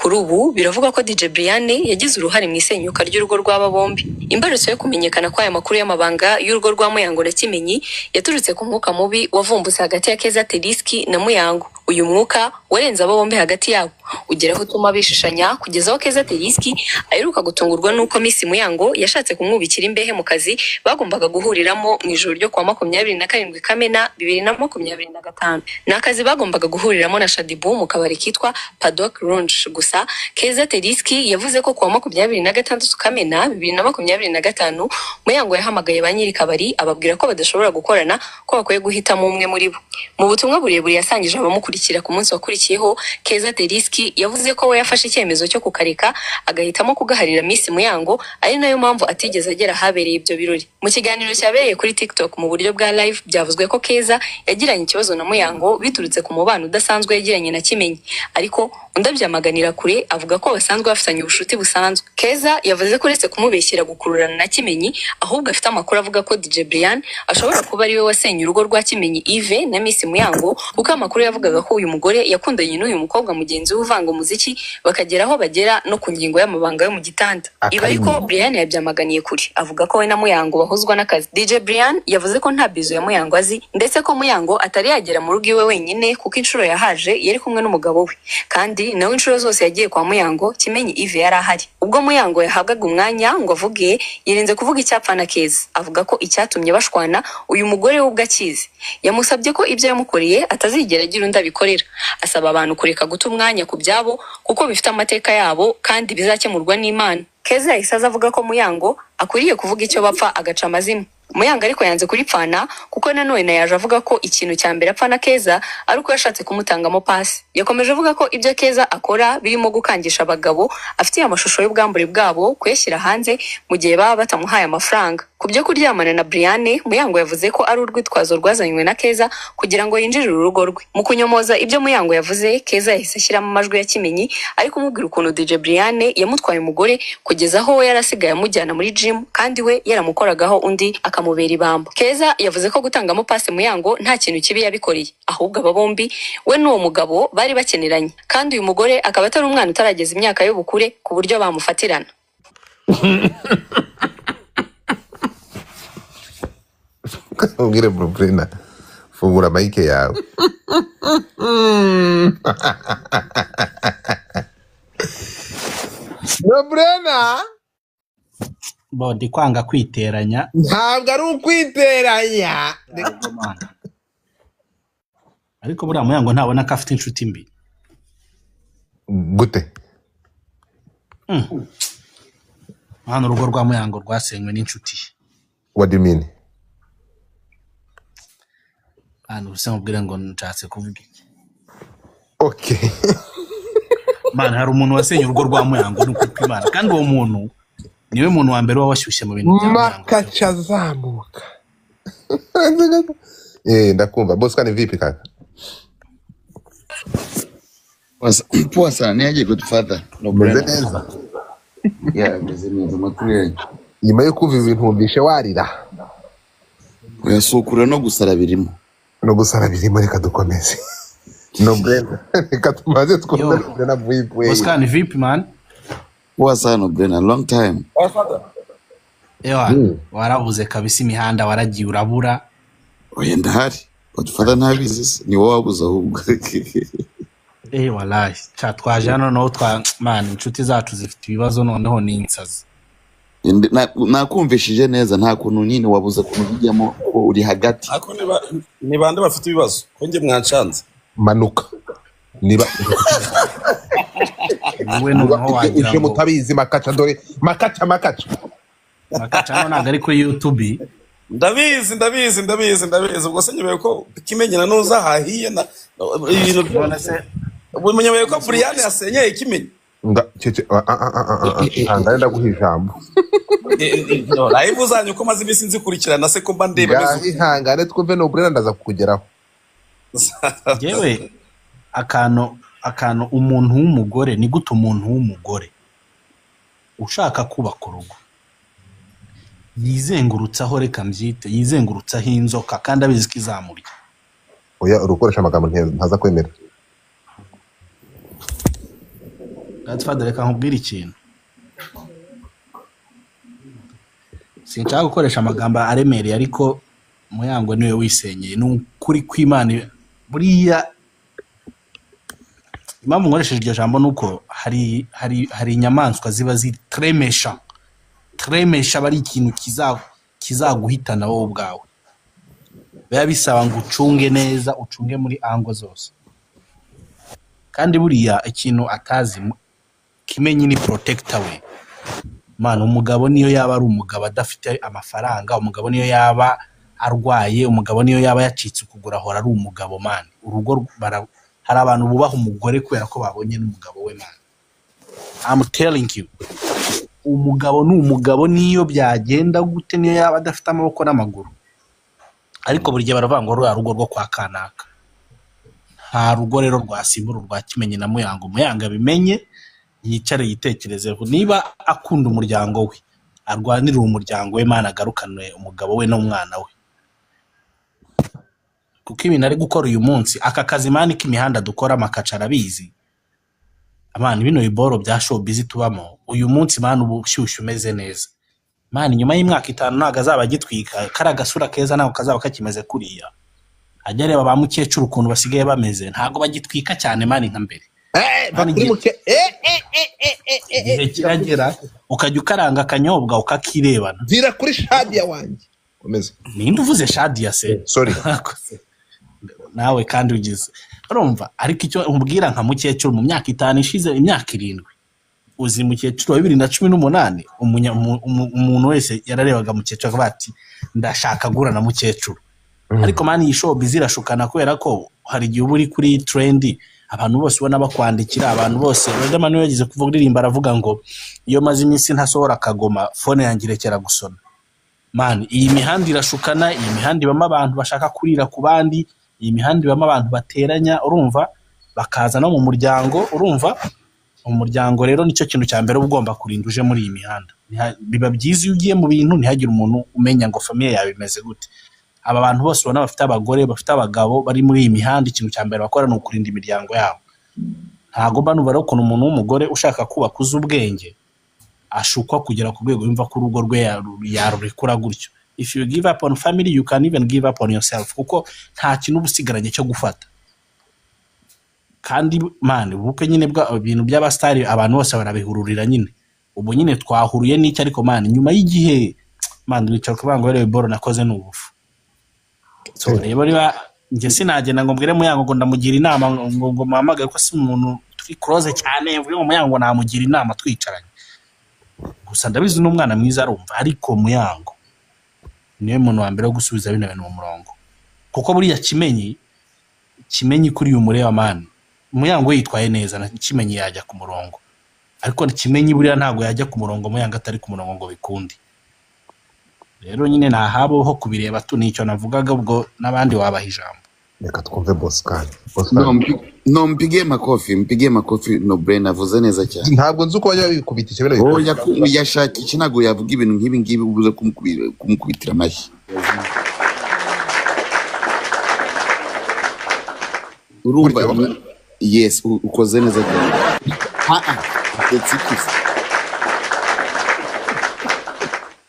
Kuri ubu biravugwa ko DJ Brian yagize uruhare mu isenyuka ry'urugo rw'aba bombi. Imbarutso yo kumenyekana kw'aya makuru y'amabanga y'urugo rwa Muyango na Kimenyi yaturutse ku mwuka mubi wavumbutse hagati ya Keza Teriski na Muyango. Uyu mwuka warenze abo bombi hagati yabo, ugera aho utuma bishishanya kugeza aho Keza Teriski aheruka gutungurwa n'uko Miss Muyango yashatse kumwubikira imbehe mu kazi bagombaga guhuriramo mu ijoro ryo kuwa 27 Kamena 2025. Ni akazi bagombaga guhuriramo na Shadiboo mu kabari kitwa Paddock Lounge. Gusa Keza Teriski yavuze ko kuwa 26 Kamena 2025 Muyango yahamagaye ba nyiri kabari ababwira ko badashobora gukorana, ko bakwiye guhitamo umwe muri bo. Mu butumwa burebure yasangije abamukurikira ku munsi wakurikiyeho, Keza Teriski yavuze ko we yafashe icyemezo cyo kukareka agahitamo kugaharira Miss Muyango, ari nayo mpamvu atigeze agera ahabereye ibyo birori. Mu kiganiro cyabereye kuri TikTok mu buryo bwa live, byavuzwe ko Keza yagiranye ikibazo na Muyango biturutse ku mubano udasanzwe yagiranye na Kimenyi, ariko undi abyamaganira kure avuga ko basanzwe bafitanye ubucuti busanzwe. Keza yavuze ko uretse kumubeshyera gukururana na Kimenyi, ahubwo afite amakuru avuga ko DJ Brian ashobora kuba ari we wasenye urugo rwa Kimenyi Yves na Miss Muyango, kuko amakuru yavugaga ko uyu mugore yakundanye n'uyu mukobwa mugenzi we uvanga umuziki bakagera aho bagera no ku ngingo y'amabanga yo mu gitanda. Ibi ariko Brian yabyamaganiye kure, avuga ko we na Muyango bahuzwa n'akazi. DJ Brian yavuze ko nta bizu ya Muyango azi, ndetse ko Muyango atari yagera mu rugo iwe wenyine kuko inshuro yahaje yari kumwe n'umugabo we, kandi nawe inshuro zose yagiye kwa Muyango Kimenyi Yves yari ahari. Ubwo Muyango yahabwaga umwanya ngo avuge, yirinze kuvuga icyapfa na Keza, avuga ko icyatumye bashwana uyu mugore we ubwo akizi. Yamusabye ko ibyo yamukoreye atazigera agira undi abikorera, asaba abantu kureka guta umwanya ku byabo kuko bifite amateka yabo kandi bizakemurwa n'Imana. Keza yahise aza avuga ko Muyango akwiriye kuvuga icyo bapfa agaca amazimwe. Muyango ariko yanze kuripfana, kuko nanone yaje avuga ko ikintu cya mbere apfa na Keza ari uko yashatse kumutangamo pasi. Yakomeje avuga ko ibyo Keza akora birimo gukangisha abagabo afitiye amashusho y'ubwambure bwabo kuyashyira hanze mu gihe baba batamuhaye amafaranga. Ku byo kuryamana na Brian, Muyango yavuze ko ari urwitwazo rwazanywe na Keza kugira ngo yinjirire urugo rwe. Mu kunyomoza ibyo Muyango yavuze, Keza yahise ashyiramo amajwi ya Kimenyi ari kumubwira ukuntu DJ Brian yamutwaye umugore kugeza aho we yarasigaye amujyana muri gym kandi we yaramukoragaho undi akamubera ibamba. Keza yavuze ko gutangamo pasi Muyango nta kintu kibi yabikoreye, ahubwo aba bombi we n'uwo mugabo bari bakeneranye, kandi uyu mugore akaba atari umwana utarageza imyaka y'ubukure ku buryo bamufatirana. Ubwire Brooklyn fungura mike yawe. Brooklyn bo ndi kwanga kwiteranya. Ntabwo ari ukwiteranya. Ariko buriya Muyango ntabona ko afite inshuti mbi. Gute? Hano urugo rwa Muyango rwasenywe n'inshuti. What do you mean? Hano se mubwire ngo nshatse kuvuga iki? Okay. Man, hari umuntu wasenye urugo rwa Muyango nuko kwimana, kandi uwo muntu niwe muntu wa mbere washyushye mu bintu bya Muyango. Makacha zamuka. Ndakumva. Boss ni vipi kaka? Poa sana, ni aje Godfather? No Meze neza. Yeah, meze neza makuru yanyu. Nyuma yo kumva ibintu wumvishe warira. Uyasukura no gusara birimo. No gusara birimo, reka dukomeze. No Brenda, reka tumaze twumve Brenda vipi. Boss ni vipi man? Poa sana Brenda, long time. Ewa, warabuze kabisa imihanda waragiye urabura. Oya ndahari. Godfather ntabizi, ni wowe wabuze ahubwo. Wallahi, cha twaje hano no twa man, inshuti zacu zifite ibibazo noneho ni insazi. Nakumvishije neza nta kuntu nyine wabuze kuntu bijyamo ko uri hagati. Ako ni bande bafite ibibazo ko nge mwancanze. Manuka. Niba wewe noneho wagira ngo mutabizi makacha dore makacha makacha. Makacha hano ntabwo ari kuri YouTube. Ndabizi ndabizi ndabizi ndabizi ubwo se nyobeye ko Kimenyi na nuza hahiye na ibintu byose. Ubwo nyobeye ko Brian yasenyeye Kimenyi. Nda cece ndaenda guha ijambo. Live zanyu ko maze iminsi nzikurikirana se ko mba ndeba ihangane twumve no Brenda ndaza kukugeraho. Yewe akantu umuntu w'umugore ni gute umuntu w'umugore ushaka kubaka urugo yizengurutsaho, reka mbyite yizengurutsaho inzoka kandi abizi ko izamurya. Oya urukoresha amagambo ntaza kwemera. Godfather, reka nkubwire ikintu. Sinshaka gukoresha amagambo aremereye, ariko Muyango niwe wisenyeye. Ni ukuri kw'Imana. Buriya impamvu nkoresheje iryo jambo ni uko hari inyamaswa ziba zitremesha tremesha, aba ari ikintu kizaguhitana wowe ubwawe. Biba bisaba ngo ucunge neza, ucunge muri ango zose. Kandi buriya ikintu atazi Kimenyi ni protector we. Man, umugabo niyo yaba ari umugabo adafite amafaranga, umugabo niyo yaba arwaye, umugabo niyo yaba yacitse ukuguru, ahora ari umugabo man. Urugo hari abantu bubaha umugore kubera ko babonye n'umugabo we man. I'm telling you, umugabo ni umugabo niyo byagenda gute, niyo yaba adafite amaboko n'amaguru. Ariko buri gihe baravuga ngo ruriya rugo rwo kwa kanaka. Nta rugo rero rwasimbura urwa Kimenyi na Muyango. Muyango abimenye, yicare yitekerezeho. Niba akunda umuryango we, arwanirire umuryango we, Imana agarukane umugabo we n'umwana we. Kuko ibintu ari gukora uyu munsi, aka kazi man k'imihanda dukora, amakaca arabizi. Abana bino biboro bya showbiz tubamo uyu munsi man, ubu ushyushye umeze neza man, nyuma y'imyaka 5 ntabwo azaba agitwika kari agasura keza, ntabwo kazaba kakimeze kuriya. Ajya areba ba mukecuru ukuntu basigaye bameze, ntabwo bagitwika cyane man nka mbere. Man, igihe kiragera ukajya ukaranga akanyobwa ukakirebana. Vira kuri Shadia wanjye. Komeza. Ninde uvuze Shadia se? Sorry. Nawe kandi ugize. Urumva, ariko icyo umbwira nka mukecuru mu myaka 5 ishize, imyaka 7, uzi mukecuru wa 2018, umuntu wese yararebaga mukecuru akavuga ati ndashaka gura na mukecuru. Ariko man, iyi showbiz irashukana kubera ko hari igihe uba uri kuri trend, abantu bose ubona bakwandikira, abantu bose. Riderman niwe yagize kuvuga uririmba aravuga ngo iyo maze iminsi ntasohora akagoma, phone yanjye irekera gusona. Man, iyi mihanda irashukana, iyi mihanda ibamo abantu bashaka kurira ku bandi, iyi mihanda ibamo abantu bateranya, urumva, bakaza no mu muryango, urumva. Umuryango rero nicyo kintu cya mbere uba ugomba kurinda uje muri iyi mihanda. Biba byiza iyo ugiye mu bintu ntihagire umuntu umenya ngo famille yawe imeze gute. Aba bantu bose ubona bafite abagore, bafite abagabo bari muri iyi mihanda, ikintu cya mbere bakora ni ukurinda imiryango yabo. Ntago mba numva rero ukuntu umuntu w'umugore ushaka kubaka uzi ubwenge ashukwa kugera ku rwego yumva ko urugo rwe yarurekura gutyo. If you give up on family, you can even give up on yourself, kuko nta kintu uba usigaranye cyo gufata. Kandi man, ubukwe nyine bwa ibintu by'abastari abantu bose barabihururira nyine. Ubu nyine twahuruye n'icyo, ariko man, nyuma y'igihe man wicara ukavuga ngo rero boro nakoze ni ubufu. So rero niba njye sinagenda ngo mbwire Muyango ngo ndamugira inama ngo muhamagare, ko si umuntu turi close cyane, mvuge ngo Muyango namugira inama twicaranye. Gusa ndabizi n'umwana mwiza arumva, ariko Muyango niwe muntu wa mbere wo gusubiza bino bintu mu murongo. Kuko buriya Kimenyi kuri uyu mureba man, Muyango yitwaye neza na Kimenyi yajya ku murongo. Ariko Kimenyi buriya ntabwo yajya ku murongo Muyango atari ku murongo ngo bikunde. Rero nyine nahabo ho kubireba tu, nicyo navugaga, ubwo n'abandi wabaha ijambo. Reka twumve Boscan. Boscan. No, mpigie makofi, mpigie makofi. No brain avuze neza cyane. Ntabwo nzi uko bajya babikubitisha bino bikorwa. Oya, yashakisha ntabwo yavuga ibintu nk'ibi ngibi ubuze kumukubitira amashyi. Urumva? Buryo. Yes, ukoze neza cyane. Ah ah, ndetse iki?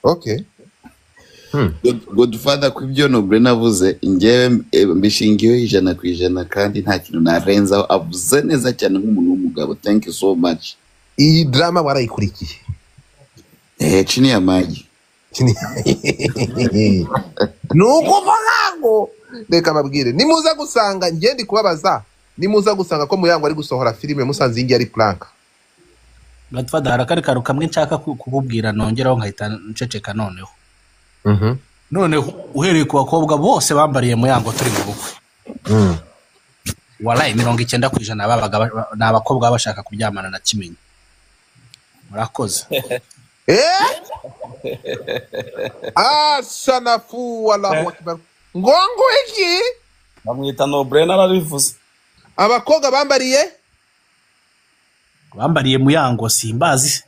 Okay. Godfather, ku ibyo Noble navuze, njyewe mbishingiyeho 100% kandi nta kintu narenzaho. Avuze neza cyane nk'umuntu w'umugabo. Thank you so much. Iyi drama warayikurikiye? Chini ya maji. Ni ukuvuga ngo reka babwire, nimuza gusanga njye ndi kubabaza, nimuza gusanga ko Muyango ari gusohora filime musanze iyi ari prank. Godfather, hari akandi kantu kamwe nshaka kukubwira nongeraho nkahita nceceka noneho. Noneho uhereye ku bakobwa bose bambariye Muyango turi mu bukwe. Wallahi 90% babaga ni abakobwa baba bashaka kuryamana na Kimenyi. Murakoze. Asanafu wallahu akbar. Ngongo iki? Bamwita Nobrena arabivuze. Abakobwa bambariye? Bambariye Muyango simbazi.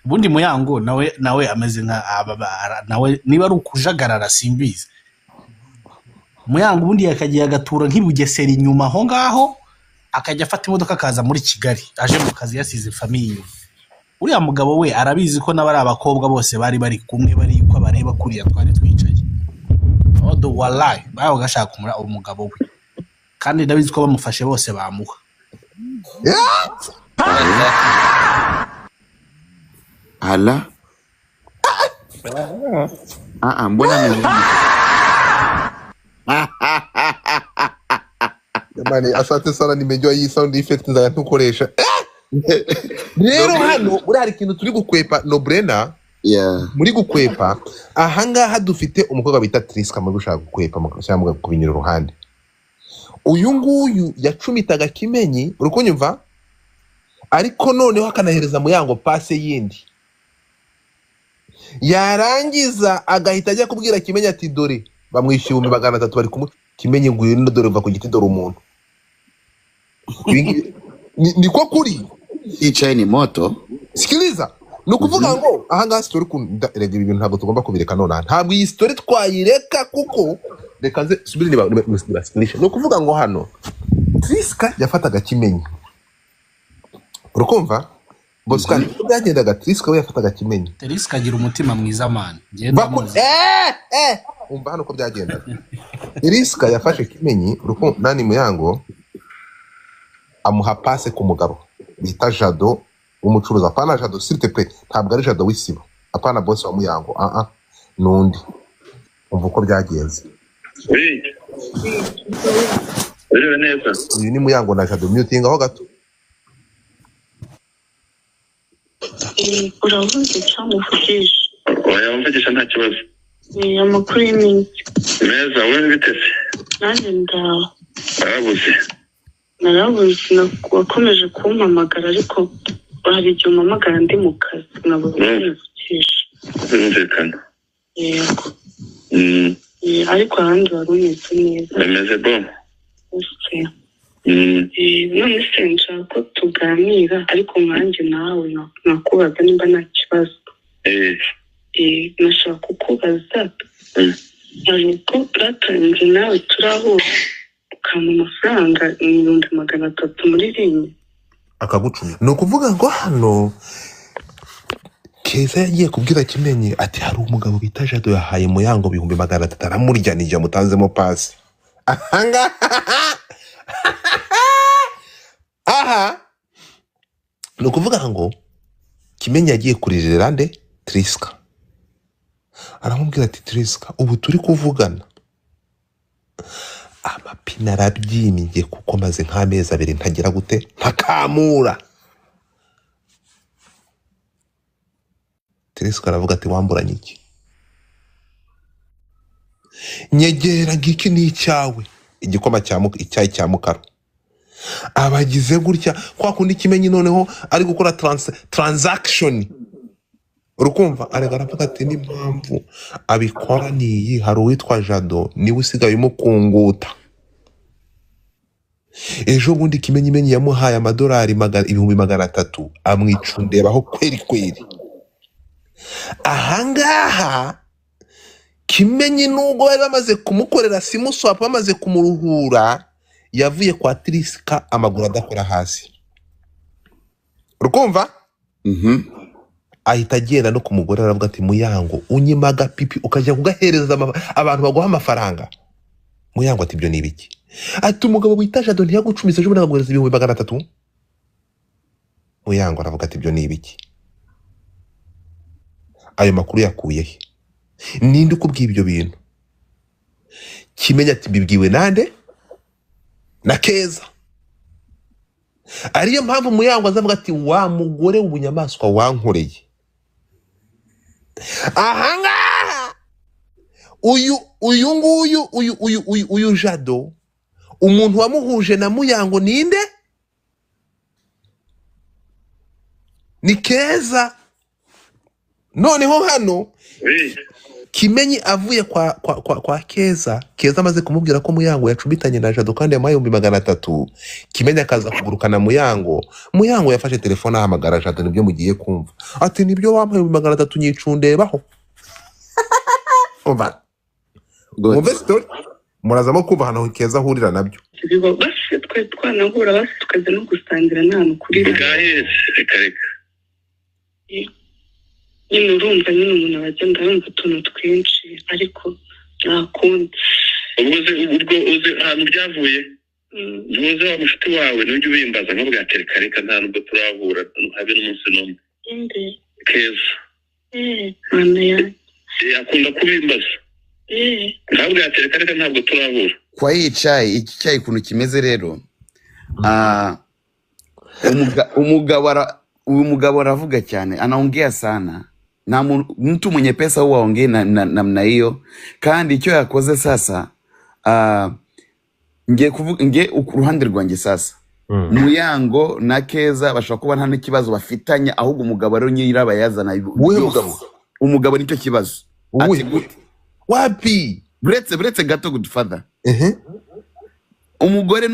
Ubundi Muyango nawe ameze nka nawe niba ari ukujagarara simbizi. Muyango ubundi yakagiye agatura nk'ibugesera inyuma aho ngaho, Akajya afata imodoka akaza muri Kigali aje mu kazi yasize famille inyuma. Uriya mugabo we arabizi ko n'abari abakobwa bose bari bari kumwe, bari uko bareba kuriya twari twicaye. Odo wallahi babaga bashaka kumura umugabo we, kandi ndabizi ko bamufashe bose bamuha. Ala. Ah, mbona ni Jamani, asante sana, nimejua hii sound effect nzajya ntukoresha. Rero hano buriya hari ikintu turi gukwepa no brena. Yeah. Muri gukwepa ahangaha dufite umukobwa bita Triska muri gushaka gukwepa cyangwa kubinyura uruhande. Uyu nguyu yacumitaga Kimenyi, uri kunyumva? Ariko noneho akanahereza Muyango pase yindi, yarangiza agahita ajya kubwira Kimenyi ati dore bamwishyuye 300,000 bari kumuca. Kimenyi ngwino dore va ku giti dore umuntu. Niko kuri Hii ni moto. Sikiliza, ni ukuvuga ngo ahangaha story erega ibi bintu ntabwo tugomba kubireka nonaha, ntabwo iyi story twayireka kuko reka nze subire nibasikilishe. Ni ukuvuga ngo hano Triska yafataga Kimenyi, urukumva Bosco niko byagendaga. Triska we yafataga Kimenyi. Triska agira umutima mwiza man, ngenda muzi. Umva hano uko byagendaga. Triska yafashe Kimenyi, urukumva nani Muyango amuha passe ku mugabo bita Jado w'umucuruzi. Apana Jado s'il te plaît, ntabwo ari Jado w'isibo, apana boss wa Muyango, nundi. Umva uko byagenze. Uyu ni Muyango na Jado, mutinga ho gato. Uravuze cyangwa uvugisha? Oya, mvugisha nta kibazo. Ni amakuru y'iminsi. Meza, wowe bitese? Nanjye ndaho. Warabuze? Narabuze, wakomeje kumpamagara ariko hari igihe umpamagara ndi mu kazi nkabura kuvugisha. Birumvikana. Yego. Ariko ahandi wari umeze neza. Bimeze bon. None se nshaka ko tuganira ariko nkanjye nawe nakubaza nimba nta kibazo. Nashaka kukubaza hari ubwo bwatanze nawe turahura ukampa amafaranga 300,000 muri rimwe akagucumi. Ni ukuvuga ngo hano Keza yagiye kubwira Kimenyi ati hari umugabo bita Jado yahaye Muyango 300,000 aramurya nijya mutanzemo pasi. Aha ni ukuvuga ngo Kimenyi yagiye kuririra nde Triska, aramubwira ati Triska ubu turi kuvugana amapine arabyimbye kuko maze nk'amezi abiri ntagira gute ntakamura. Triska aravuga ati wamburanye iki? Nyegera ngiki ni icyawe, igikoma cya icyayi cya mukaro. Abagize gutya kwa kundi Kimenyi noneho ari gukora transaction, urukumva arega aravuga ati n'impamvu abikora niyi, hari uwitwa Jado niwe usigaye umukunguta. Ejo bundi Kimenyi menyi yamuhaye amadolari 300,000 amwicundebaho kweri kweri. Ahangaha Kimenyi nubwo bari bamaze kumukorera simuswap bamaze kumuruhura, yavuye kwa Triska amaguru adakora hasi, urukumva ahita agenda no kumugore aravuga ati Muyango unyima agapipi ukajya kugahereza abantu baguha amafaranga. Muyango ati ibyo ni ibiki? Ati umugabo wita Jado ntiyagucumise ejo bundi akaguhereza 300,000. Muyango aravuga ati ibyo ni ibiki? Ayo makuru yakuye he? Ninde ukubwiye ibyo bintu? Kimenyi ati bibwiwe nande? Na Keza. Ariyo mpamvu Muyango azavuga ati wa mugore w'ubunyamaswa wankoreye. Ahangaha uyu uyu nguyu uyu uyu uyu uyu Jado umuntu wamuhuje na Muyango ninde? Ni Keza. Noneho hano Kimenyi avuye kwa Keza, Keza amaze kumubwira ko Muyango yacumitanye na Jado kandi yamuhaye 300,000. Kimenyi akaza kugurukana Muyango. Muyango yafashe telefone ahamagara Jado, nibyo mugiye kumva. Ati nibyo wampaye 300,000 nyicundebaho. Umva. Mwumve story. Murazamo kumva hano Keza ahurira nabyo. bibaho. Basi twari twanahura, basi tukajya no gusangira n'ahantu kuri Bwahese, reka reka. Nyine urumva nyine umuntu aba agenda yumva utuntu twinshi, ariko nta kundi. Ubwo uzi, ubwo uzi ahantu byavuye? Ntuzi wa mushuti wawe ntujya ubimbaza nkavuga ati reka reka, nta nubwo turahura habe n'umunsi n'umwe. Inde? Keza. Mana yanjye! Akunda kubimbaza, nkavuga ati reka reka, ntabwo turahura. Kwa hii chai, iki cyayi ukuntu kimeze rero, uyu mugabo aravuga cyane, anaongea sana na mtu mwenye pesa huwa aongei na namna hiyo. Kandi icyo yakoze sasa, ngiye kuvuga ngiye ku ruhande rwanjye sasa, Muyango na Keza bashobora kuba nta n'ikibazo bafitanye, ahubwo umugabo rero nyirabayazana Uwuhe byose. mugabo? Umugabo nicyo kibazo. Uwuhe? Ati gute? Wapi? Buretse gato, Godfather. Umugore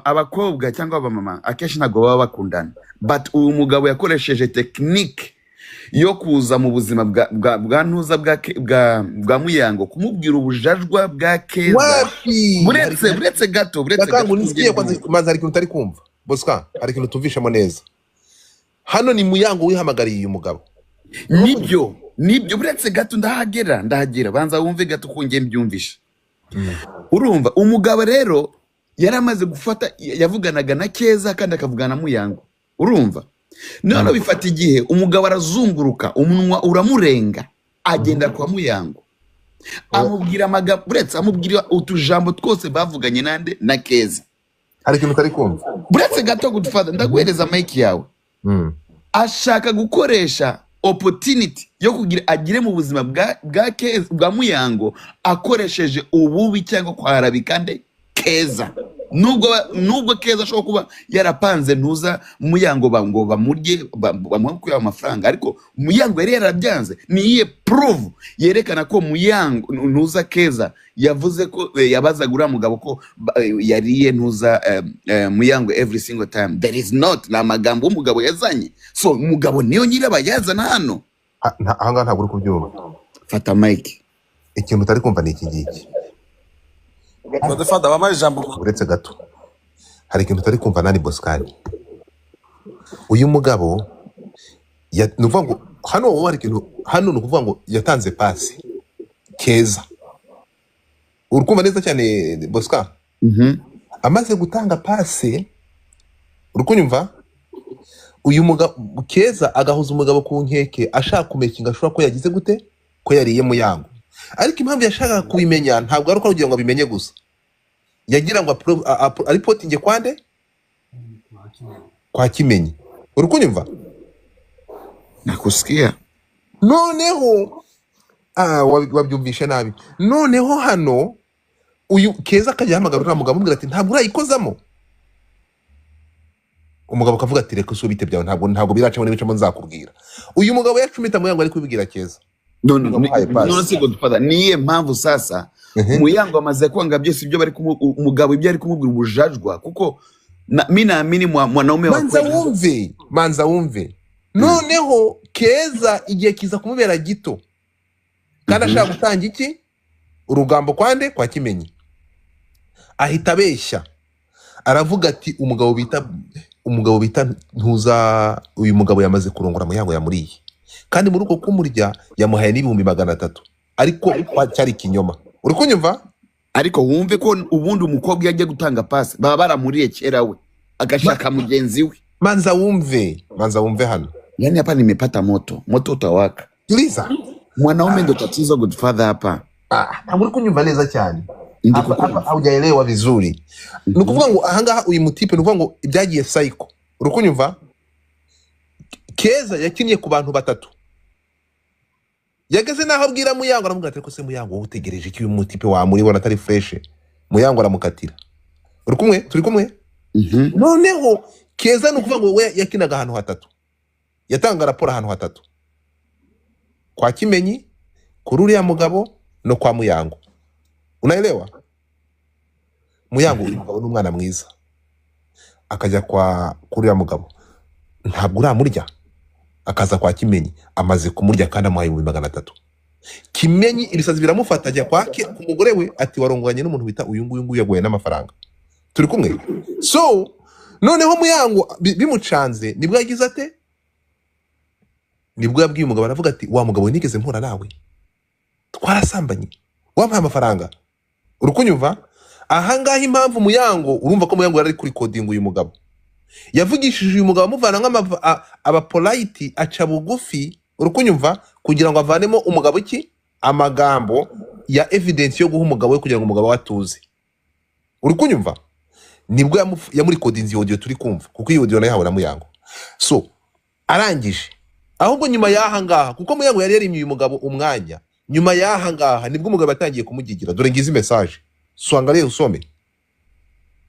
abakobwa cyangwa abamama akenshi ntabwo baba bakundana, but uyu mugabo yakoresheje technique yo kuza mu buzima bwa ntuza bwa Muyango, kumubwira ubujajwa bwa Keza. Wapi? Buretse gato, buretse gato. Gakangu, nisikie Tugende. kwanza. Manza hari ikintu utari kumva, Bosca, hari ikintu tumvishamo neza hano. Ni Muyango wihamagariye uyu mugabo. Nibyo, buretse gato, ndahagera. Banza wumve gato uko ngiye mbyumvisha. Urumva umugabo rero yari amaze gufata, yavuganaga na Keza kandi akavugana na Muyango. Urumva none bifata igihe, umugabo arazunguruka, umunwa uramurenga, agenda kwa Muyango, amubwira amagambo, buretse, amubwira utujambo twose bavuganye nande? Na Keza. Hari ikintu utari kumva. Buretse gato, Godfather, ndaguhereza mic yawe. Ashaka gukoresha opportunity yo kugira agire mu buzima bwa Keza, bwa Muyango, akoresheje ububi cyangwa kwarabika nde? Keza. Nubwo Keza ashobora kuba yarapanze ntuza Muyango ngo bamurye, bamuhe kuyaha amafaranga, ariko Muyango yari yarabyanze. Ni iyihe proof yerekana ko Muyango, ntuza Keza yavuze ko yabazaga uriya mugabo ko yariye ntuza Muyango every single time? There is not. Ni amagambo umugabo yazanye, so umugabo niyo nyirabayazana hano. Ahangaha ntabwo uri kubyumva. Fata mic. Ikintu utari kumva ni iki ngiki. Godfather, wampaye ijambo. Uretse gato, hari ikintu utari kumva nani, Bosikani. Uyu mugabo ni ukuvuga ngo hano wowe hari ikintu hano, ni ukuvuga ngo yatanze pasi Keza. Uri kumva neza cyane, Bosca? Mhm. Amaze gutanga pasi, uri kunyumva, uyu mugabo Keza agahuza umugabo ku nkeke, ashaka kumekinga ashobora ko yagize gute, ko yariye Muyango. Ariko impamvu yashakaga kubimenya ntabwo ari uko kugira ngo abimenye gusa, yagira ngo aripotinge kwande? Kwa Kimenyi. Uri kunyumva? Nakusikia. Noneho wabyumvishe nabi. Noneho hano uyu Keza akajya ahamagara uriya mugabo, amubwira ati ntabwo urayikozamo. Umugabo akavuga ati reka usubite byawe, ntabwo biracamo, n'ibicamo nzakubwira. Uyu mugabo yacumita Muyango ari kubibwira Keza. None Wamuhaye pasi. None se Godfather, niye mpamvu sasa Muyango amaze kwanga byose ibyo bari umugabo ibyo ari kumubwira ubujajwa, kuko mi naamini mwanaume wa Manza kweli wumve, manza wumve. Noneho Keza igihe kiza kumubera gito kandi ashaka gutanga iki? Urugambo kwande? Kwa Kimenyi. Ahita abeshya, aravuga ati umugabo bita ntuza, uyu mugabo yamaze kurongora Muyango, yamuriye, kandi muri uko kumurya yamuhaye n'300,000, ariko cyari ikinyoma. Uri kunyumva? Ariko wumve ko ubundi umukobwa iyo agiye gutanga pasi baba baramuriye kera, we agashaka mugenzi we. Manza wumve, manza wumve hano. Yani hapa nimepata moto, moto utawaka. Tuliza. Mwanaume ndo tatizo, Godfather, hapa. Ah, ntabwo uri kunyumva neza cyane. Ndi Hapa kukumva. Haujaelewa vizuri. Ni ukuvuga ngo ahangaha uyu mutipe, ni ukuvuga ngo ibyagiye psycho. Uri kunyumva? Keza yakinnye ku bantu batatu, yageze n'aho abwira Muyango, aramubwira ati ariko se Muyango, wowe utegereje iki? Uyu mutipe wamuribona atari fresh. Muyango aramukatira. Uri kumwe? Turi kumwe? Mhm. Noneho Keza, ni ukuvuga ngo we yakinaga ahantu hatatu, yatanga raporo ahantu hatatu: kwa Kimenyi, kuri uriya mugabo no kwa Muyango. Unaelewa? Muyango, uyu mugabo ni umwana mwiza. Akajya kwa kuri uriya mugabo, ntabwo uramurya, akaza kwa Kimenyi amaze kumurya kandi amuhaye 300,000. Kimenyi ibisazi biramufata, ajya kwa ku mugore we, ati warongoranye n'umuntu bita uyu nguyu nguyu, yaguye n'amafaranga, turi kumwe. So noneho Muyango bimucanze, nibwo yagize ate? Nibwo yabwiye umugabo, aravuga ati wa mugabo we, nigeze mpura nawe, twarasambanye, wampaye amafaranga. Uri kunyumva ahangaha impamvu Muyango, urumva ko Muyango yari ari kurikodinga uyu mugabo, yavugishije uyu mugabo amuvana nk'abapolite, aca bugufi, uri kunyumva, kugira ngo avanemo umugabo iki? Amagambo ya evidence yo guha umugabo we, kugira ngo umugabo we atuze. Uri kunyumva? Nibwo yamurikodinze iyo audio turi kumva, kuko iyo audio nayo yahawe na Muyango. So arangije, ahubwo nyuma y'aha ngaha, kuko Muyango yari yarimye uyu mugabo umwanya, nyuma y'aha ngaha nibwo umugabo yatangiye kumugigira. Dore ngizi message, so angalia usome,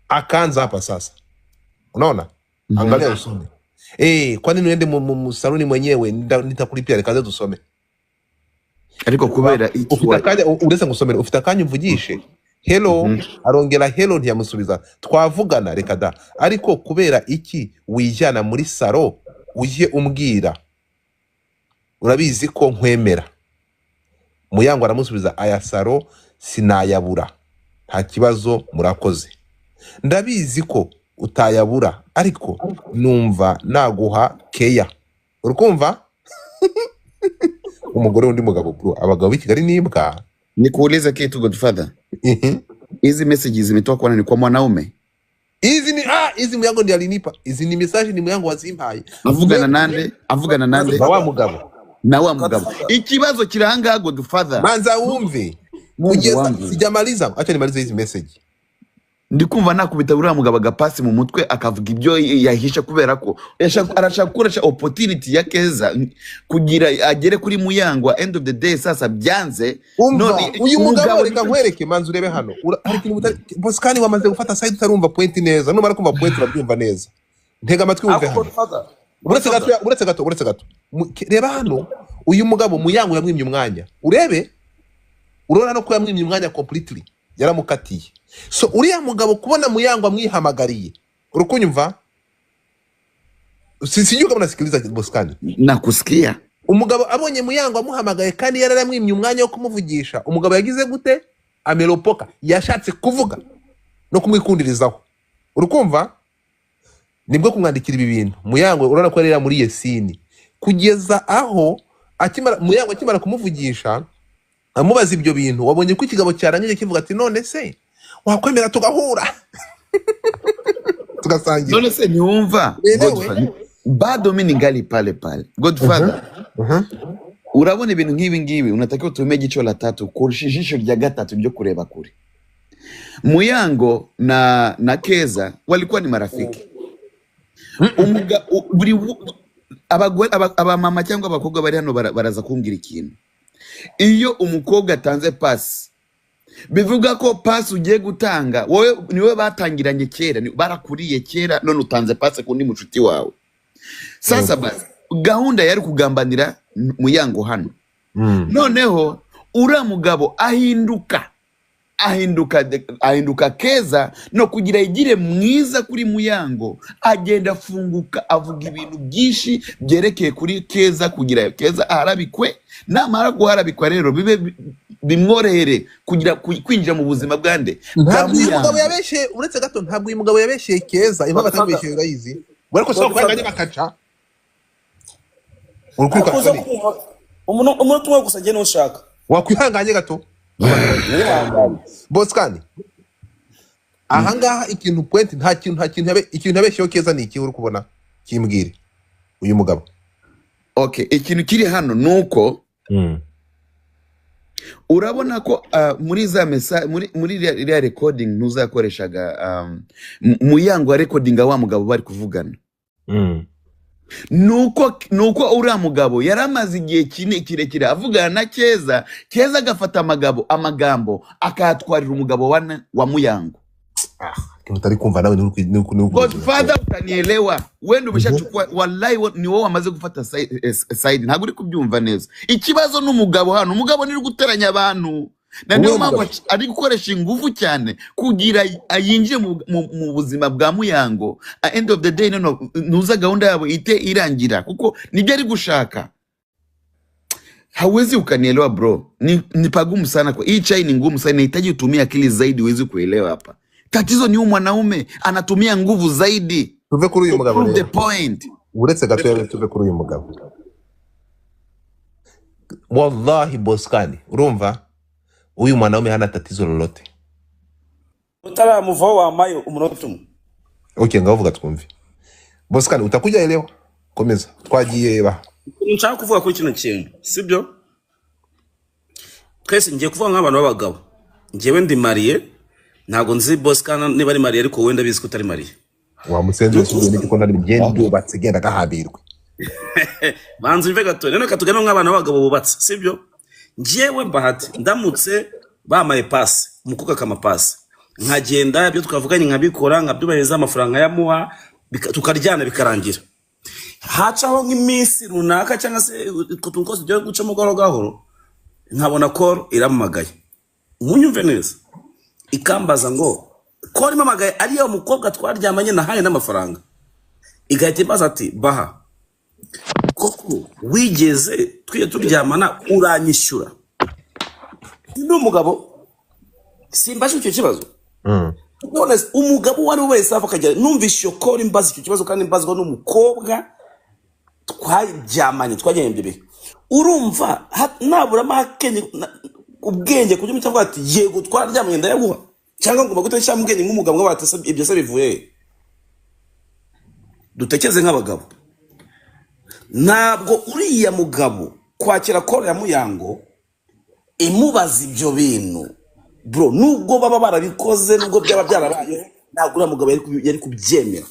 akaanza hapa sasa, unaona? Angalia usome. Kwani niende mu saloni mwenyewe, nitakulipia, reka dusome. Ariko kubera iki? Ufite akanya, uretse ngusomere, ufite akanya umvugishe hello? Arongera hello, ntiyamusubiza. Twavugana, reka da. Ariko kubera iki wijyana muri saro, ujye umbwira, urabizi ko nkwemera. Muyango aramusubiza, aya saro sinayabura, nta kibazo, murakoze. Ndabizi ko utayabura, ariko numva naguha keya. Urikumva umugore w'undi mugabo, bro, abagabo b'i Kigali n'imbwa. Nikuulize kitu, Godfather. Hizi messages zimetoka kwa nani? Kwa mwanaume? Hizi ni hizi Muyango ndiye alinipa. Hizi ni message, ni Muyango wazimpaye. Avugana nande? Avugana nande? Na wa mugabo. Na wa mugabo. Ikibazo kiri ahangaha, Godfather. Manza wumve. Mungu Kugeza wangu. Sijamaliza, acha nimalize hizi message. Ndi kumva nakubita uriya mugabo agapasi mu mutwe, akavuga ibyo yahisha, kubera ko arashaka gukoresha opportunity ya Keza kugira agere kuri Muyangwa. End of the day, sasa byanze. Umva. None Uyu mugabo, umugabo reka nkwereke, manza urebe hano. Hari ikintu mutari Bosikani wamaze gufata side, utarumva point neza. Numara kumva point urabyumva neza. Ntega amatwi wumve Ariko hano. Godfather, Uretse gato, Godfather, uretse gato, uretse gato. Reba hano, uyu mugabo Muyango yamwimye umwanya. Urebe, urabona no ko yamwimye umwanya completely, yaramukatiye. So uriya mugabo kubona Muyango amwihamagariye, uri kunyumva? Sijui kama unasikiliza, Bosikani. Nakusikia. Umugabo abonye Muyango amuhamagaye kandi yararamwimye umwanya wo kumuvugisha, umugabo yagize gute? Ameropoka, yashatse kuvuga no kumwikundirizaho. Urukumva nibwo kumwandikira ibi bintu. Muyango urabona ko yari muri yesini kugeza aho akimara, Muyango akimara kumuvugisha amubaza ibyo bintu, wabonye ko ikigabo cyarangije kivuga ati none se wakwemera tugahura tugasangira? None se ntiwumva? Uelewe. Godfather, bado mi ningali pale pale, Godfather. Urabona ibintu nk'ibi ngibi unatakiwa utumie jicho la tatu kurusha ijisho rya gatatu ryo kureba kure. Muyango na Keza walikuwa ni marafiki. Buri abagore, abamama cyangwa abakobwa bari hano baraza kumbwira ikintu. Iyo umukobwa atanze pasi, bivuga ko pasi ugiye gutanga wowe niwe batangiranye kera, barakuriye kera, none utanze pasi kundi mucuti wawe. Sasa basi gahunda yari kugambanira Muyango hano. Noneho uriya mugabo ahinduka Keza no kugira igire mwiza kuri Muyango, agenda afunguka, avuga ibintu byinshi byerekeye kuri Keza kugira Keza aharabikwe. Namara guharabikwa rero bibe bimworohere kugira kwinjira mu buzima bwande bwa Ntabwo uyu mugabo Muyango. yabeshye, uretse gato, ntabwo uyu mugabo yabeshye Keza. Impamvu Godfather, atabeshye urayizi, ariko si Godfather. kwanganye bakaca urukwiruka. Ariko uza Tony kumva umunota umwe gusa, njye ntushaka. Wakwihanganye gato. Mwihangane. Bosikani, ahangaha ikintu point, nta kintu ikintu yabeshyeho Keza ni iki uri kubona? Kimbwire uyu mugabo. Okay, ikintu kiri hano ni uko urabona ko muri za mesa muri iriya recording ntuzakoreshaga Muyango wa recordinga wa mugabo bari kuvugana, nuko uriya mugabo yari amaze igihe kirekire avugana na Keza. Keza agafata amagambo akayatwarira umugabo wa Muyango. Ikintu utari kumva nawe ni Godfather, utanielewa, wenda umeshachukua, wallahi ni wowe wamaze gufata side, ntabwo uri kubyumva neza. Ikibazo ni umugabo hano, umugabo ni guteranya abantu, na niyo Uwuhe mpamvu mugabo? ari gukoresha ingufu cyane kugira yinjire mu buzima bwa Muyango. At end of the day, no nuza gahunda yabo ite irangira, kuko nibyo ari gushaka. Hauwezi ukanielewa bro. Ni pagumu sana kwa hii chai ni ngumu sana, inahitaji utumie akili zaidi uwezi kuelewa hapa. Tatizo ni huyu mwanaume anatumia nguvu zaidi Tuve kuri uyu to mugabo prove the rero. point. Uretse gato tuve kuri uyu mugabo. Wallahi Boskani, urumva huyu mwanaume hana tatizo lolote. Utaramuvaho wamaye umunota umwe. Okay, ngaho vuga twumve. Boskani utakuja elewa. Komeza. Twagiye ba. Nshaka kuvuga kuri kino kintu, sibyo? Twese ngiye kuvuga nk'abantu b'abagabo. Njyewe ndi mariye, ntabwo nzi Boskana niba ari mariye, ariko wenda bizi ko utari mariye. Wa musenzi wese ubuye n'igiko ntari bigende ndubatse genda gahambirwe. Banza umve gato, rero katugane nk'abana b'abagabo bubatse, sibyo? Njyewe Bahati ndamutse bamaye pasi, umukobwa akama pasi, nkagenda ibyo twavuganye nkabikora, nkabyubahiriza, amafaranga yamuha, tukaryana bikarangira. Hacaho nk'iminsi runaka cyangwa se utuntu twose tugiye gucamo gahoro gahoro, nkabona call iramamagaye. Munyumve neza. Ikambaza ngo call impamagaye ari ya mukobwa twaryamanye nahaye n'amafaranga. Igahita imbaza ati Baha, koko wigeze twiye turyamana uranyishyura? Ndi umugabo simbaje icyo kibazo. None se umugabo uwo ari we wese ava akagera, numvise iyo call imbaza icyo kibazo kandi imbazwa n'umukobwa twaryamanye twagenda ibyo bihe, urumva naburamo akenge ubwenge ku buryo avuga ati yego twararyamanye ndayaguha, cyangwa ngomba guhita nshyiramo ubwenge nk'umugabo ngo bati ibyo se bivuye he? Dutekereze nk'abagabo. Ntabwo uriya mugabo kwakira call ya Muyango imubaza ibyo bintu bro, nubwo baba barabikoze, nubwo byaba byarabayeho, ntabwo uriya mugabo yari kubyemera